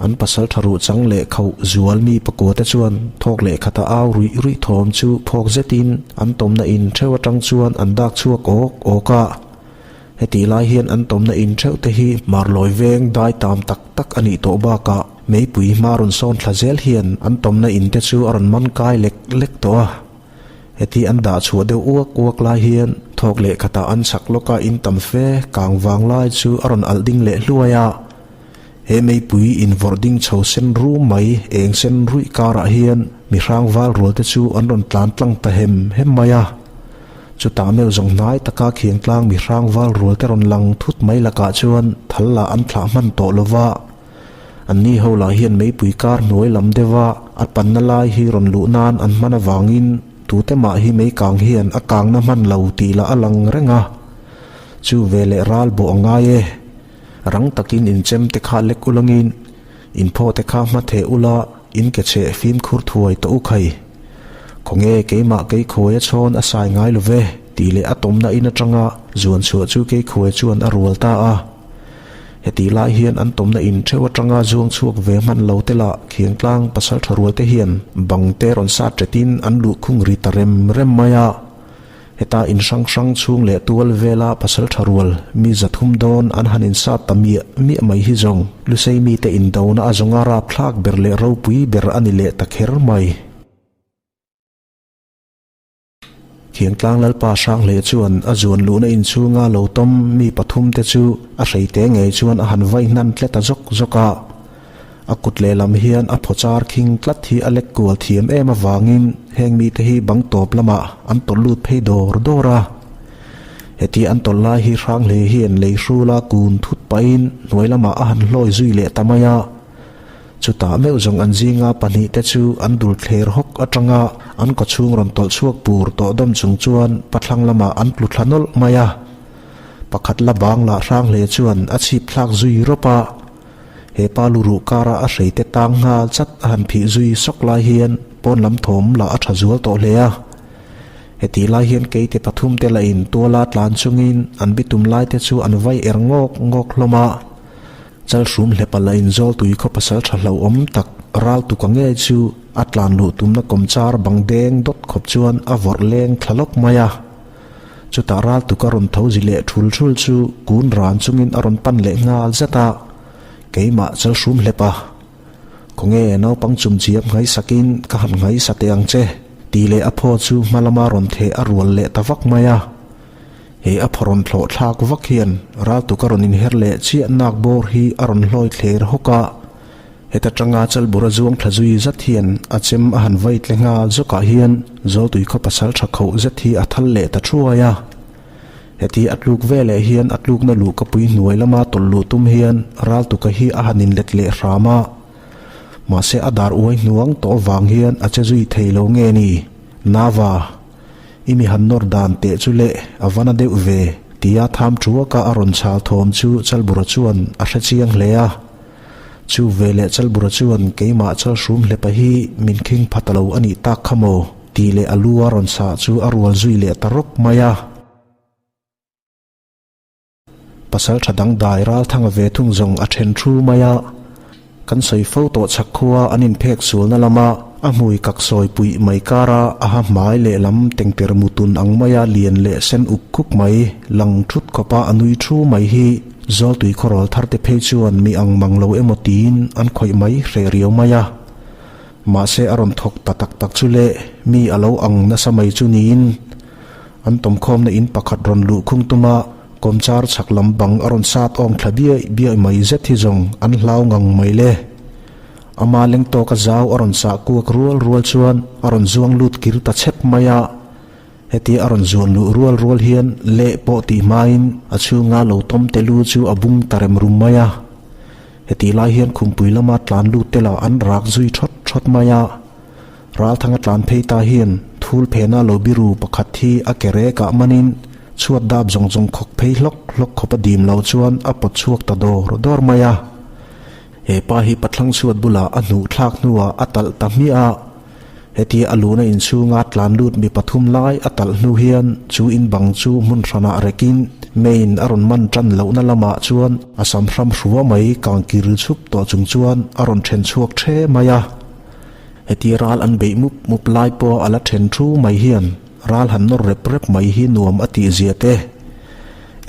an pasal tha ruh chang leh khauh zual mi pakua te chuan thawk leh khata au ruih ruih thawm chu phawk zetin an tawmna in theuh atang chuan an dak chhuak awk awk a. Hetih lai hian an tawmna in theuh te hi marlawi veng dai tam tak tak a nih tawh bakah meipui hma rawn sawn thla zel hian an tawmna in te chu a rawn man kai lek lek tawh a. Heti an dah chhuah deuh uak uak lai hian thawk leh khatah an chak lawka in tam fe kang vang lai chu a rawn alh ding leh hluai a. He meipui invawrh ding chho sen rum mai eng sen ruih karah hian mi hrang val rual te chu an rawn tlan tlang ta hem hem mai a. Chutah meuh zawng hnai taka khiang tlang mi hrang val rual te rawn lang thut mai lakah chuan thal lah an thlah hman tawh lo va. Anni ho lah hian meipui kar hnuai lam deuha a panna lai hi rawn luh nan an hman avangin tute mah hi mei kang hian a kangna hman lo tih lah a lang reng a. Chu veleh ral bawh a ngai e. Rang takin inchem te kha lek ulangin inphaw te kha hma theh ula in ke cheh fimkhur thuai tawh u khai. Khawnge keimah keikhuai a chhawn a sai ngai lo ve tih leh a tawmna in atanga zuan chhuah chu keikhuai chuan a rual ta a. Hetih lai hian an tawmna in theuh atanga zuang chhuak ve hman lo te lah Khiangtlang pasal tha rual te hian bang te rawn sat ṭetin an luh khung ri ta rem rem mai a. Heta in hrang hrang chhung leh tual vela pasal tha rual mi zathum dawn an han insat ta miah miah mai hi zawng Lusei mite indona a zawnga rapthlak ber leh ropui ber a ni leh ta kher mai. Thiangtlang Lalpa Hranghlei chuan a zuan luhna inchhunga lo tawm mi pathum te chu a hreite ngei chuan a han vai hnan tlet a zawk zawk a. A kut lehlam hian a phaw char khing tlat hi a lek kual thiam em avangin heng mite hi bang tawp lamah an tawlh lut phei dawr dawr a. Heti an tawlh lai hi Hranghlei hian lei hrula kun thut pahin hnuai lamah a han hlawi zui leh ta mai a. Chutah meuh zawng an zinga pahnih te chu an dul thler hawk atanga an kawchhung rawn tawlh chhuak pur tawh dawm chung chuan pathlang lamah an tlu thla nawlh mai a. Pakhat la bang lah Hranghlei chuan a chhip thlak zui rawp a. He pa lu ruh kara a hreite tang nghal chat a han phih zui sawk lai hian pawn lam thawm lah a tha zual tawh hle a. Hetih lai hian keite pathum te lah in tuala tlan chungin an bitum lai te chu an vai er ngawk ngawk hlawm a. Chalhrum hlepa la inzawl tui khaw pasal tha hlauhawm tak ral tuka ngei chu a tlan luh tumna kawmchar bang deng dawt khawp chuan a vawrh leng thla lawp mai a. Chutah ral tuka rawn tho zi leh thul thul chu kun ran chungin a rawn pan leh nghal zat a, Keimah Chalhrum hlepa, khawnge naupang chumchiap nghaisakin ka han nghaisa teh ang che, tih leh a phaw chu hma lama rawn theh a rual leh ta vak mai a. He a phaw rawn thlawh thlak vak hian raltuk a rawn inher leh chiah nak bawr hi a rawn hlawi thler hawk a. Heta tanga Chalbura zuang thla zui zat hian a chem a han vai tle nghal zawkah hian Zawltui khaw pasal tha khoh zet hi a thal leh ta thuai a. Heti a tluk veleh hian a tlukna luhkapui hnuai lama tawlh luh tum hian raltuka hi a han inlet leh hram a. Mahse a dar uai hnuang tawh avang hian a che zui thei lo nge ni? Nava. I mi han nawr dan teh chu leh a va na deuh ve, tia tham thuaka a rawn chhal thawm chu Chalbura chuan a hre chiang hle a. Chu veleh Chalbura chuan keimah Chalhrum hlepa hi min khing pha ta lo a nih tak kha maw? tih leh a lu a rawn sah chu a rual zui leh ta rawp mai a. Pasal tha dangdai Ralthanga ve thung zawng a then thu mai a, kan sawi fo tawh chhak khua an inphek sualna lama a hmui kak sawi puih mai kara a ha hmai lehlam tengter mutun ang maia lian leh sen uk khuk mai lang thut khawpa a nui thu mai hi Zawltui khawrawl tharte phei chuan mi ang mang lo emaw tiin an khawih mai hreh riau mai a. Mahse a rawn thawk ta tak tak chu le mi a lo ang nasa mai chu niin An tawmkhawmna in pakhat rawn luh khung tuma kawmchar chhak lam bang a rawn sat awng thla biaih biaih mai zet hi zawng an hlau ngang mai le. Ama leng tawka zau a rawn sah kuak rual rual chuan a rawn zuang lut kir ta chep mai a. Hetia a rawn zuan luh rual rual hian leh pawh tih hmain a chhunga lo tawm te lu chu a bung ta rem rum mai a. Hetih lai hian khumpui lama tlan lut te lah an rak zui thawt thawt mai a. Ralthanga tlan phei ta hian thul phena lo biru pakhat hi a ke rekah manin chhuat dap zawng zawng khawk phei hlawk hlawk khawp a dim lo chuan a pawt chhuak ta dawr dawr mai a. He pa hi pathlang chhuat bulah a hnuh thlak hnuah a talh ta hmiah a. Hetia a luna inchhunga tlan lut mi pathum lai a talh hnu hian chu in bang chu hmun hranah rekin main a rawn man tan lohna lamah chuan a sam hram hrua mai kang kir chhup tawh chung chuan a rawn then chhuak the mai a. Heti ral an beih mup mup lai pawh a la then thu mai hian ral han nawr rep rep mai hi nuam a tih zia te.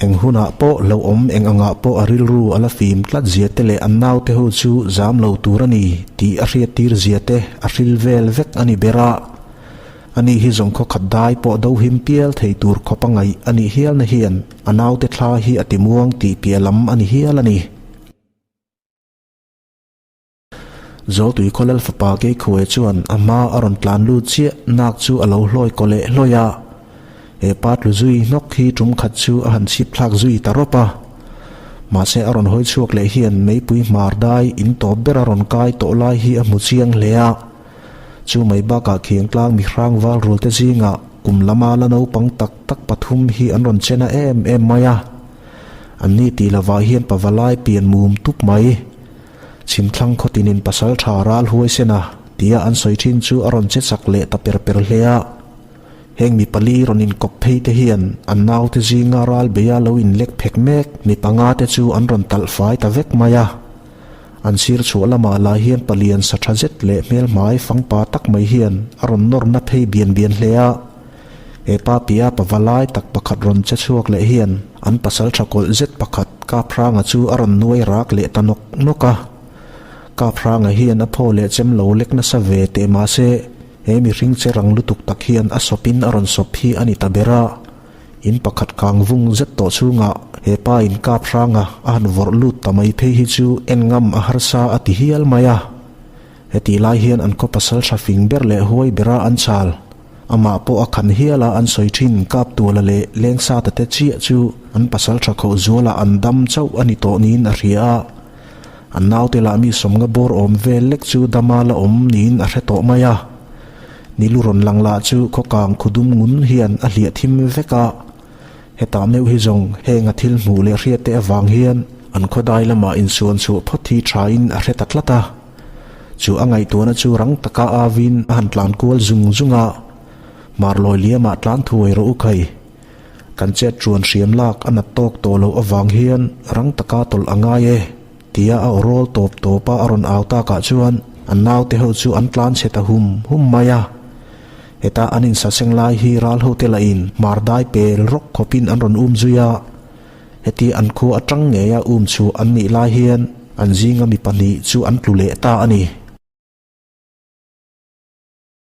Eng hunah pawh hlauhawm eng angah pawh a rilru a la fim tlat zia te leh an naute ho chu zam lo tur a ni tih a hriattir zia te a hril vel vek a ni ber a. Ani hi zawng khaw khat dai pawh do him pial thei tur khawp a ngaih a nih hialna hian a naute thla hi a timuang tih piah lam a ni hial a ni. Zawltui khaw lal fapa Keikhuai chuan a hma a rawn tlan lut chiah nak chu a lo hlawi kaw leh hlawi a. He pa tlu zui hnawk hi tum khat chu a han chhip thlak zui ta rawp a. Mahse a rawn hawi chhuak leh hian meipui hmar dai in tawp ber a rawn kai tawh lai hi a hmu chiang hle a. Chu mai bakah khiangtlang mihrang val rualte zingah kum lama la naupang tak tak pathum hi an rawn chena em em mai a. Anni tih lovah hian pavalai pian mum tup mai. Chhimthlang khawtinin pasal tha ral huaisen a, tia an sawi thin chu a rawn che chak leh ta per per hle a. Heng mi pali rawn inkawp phei te hian an naute zinga ral beia lo inlek phek mek mi panga te chu an rawn talh fai ta vek mai a. An sir chhuah lamah lah hian palian sa tha zet leh hmelhmai fangpa tak mai hian a rawn nawrna phei bian bian hle a. He pa pia pava lai tak pakhat rawn che chhuak leh hian an pasal tha kawlh zet pakhat Kaphranga chu a rawn nuai rak leh ta nawk nawk a. Kaphranga hian a phaw leh chem lo lek nasa ve teh mahse he mihring che rang lutuk tak hian a sawpin a rawn sawp hi a ni ta ber a. In pakhat kang vung zet tawh chhungah he pa in Kaphranga a han vawrh lut ta mai phei hi chu en ngam a harsa a ti hial mai a. Hetih lai hian an khaw pasal tha fing ber leh huai bera an chal. Amah pawh a khan hial a an sawi thin Kaptuala leh Lengsata te chiah chu an pasal tha khauh zualah an dam chauh a ni tawh niin a hria a. An naute lah mi sawmnga bawr awm vel lek chu dama la awm niin a hre tawh mai a. Nilu rawn lang lah chu khawkang khudum ngun hian a hliah thim vek a. Hetah meuh hi zawng heng a thil hmuh leh hriat te avang hian an khawdai lamah insuan chhuah phawt hi thain a hre ta tlat a. Chu a ngaihtuahna chu rang taka avin a han tlan kual zung zung a, Marlawi liamah tlan thuai rawh u khai. Kan chet chuan hriam lak a nat tawk tawh loh avang hian rang taka tawlh a ngai e. Tia a aw rawl tawp tawp a a rawn au takah chuan an naute ho chu an tlan chhe ta hum hum mai a. Heta an insaseng lai hi ral hote lahin hmar dai pel rawk khawpin an rawn um zui a. Heti an khua atang ngeia um chhuah an nih lai hian an zinga mi pahnih chu an tlu leh ta a ni.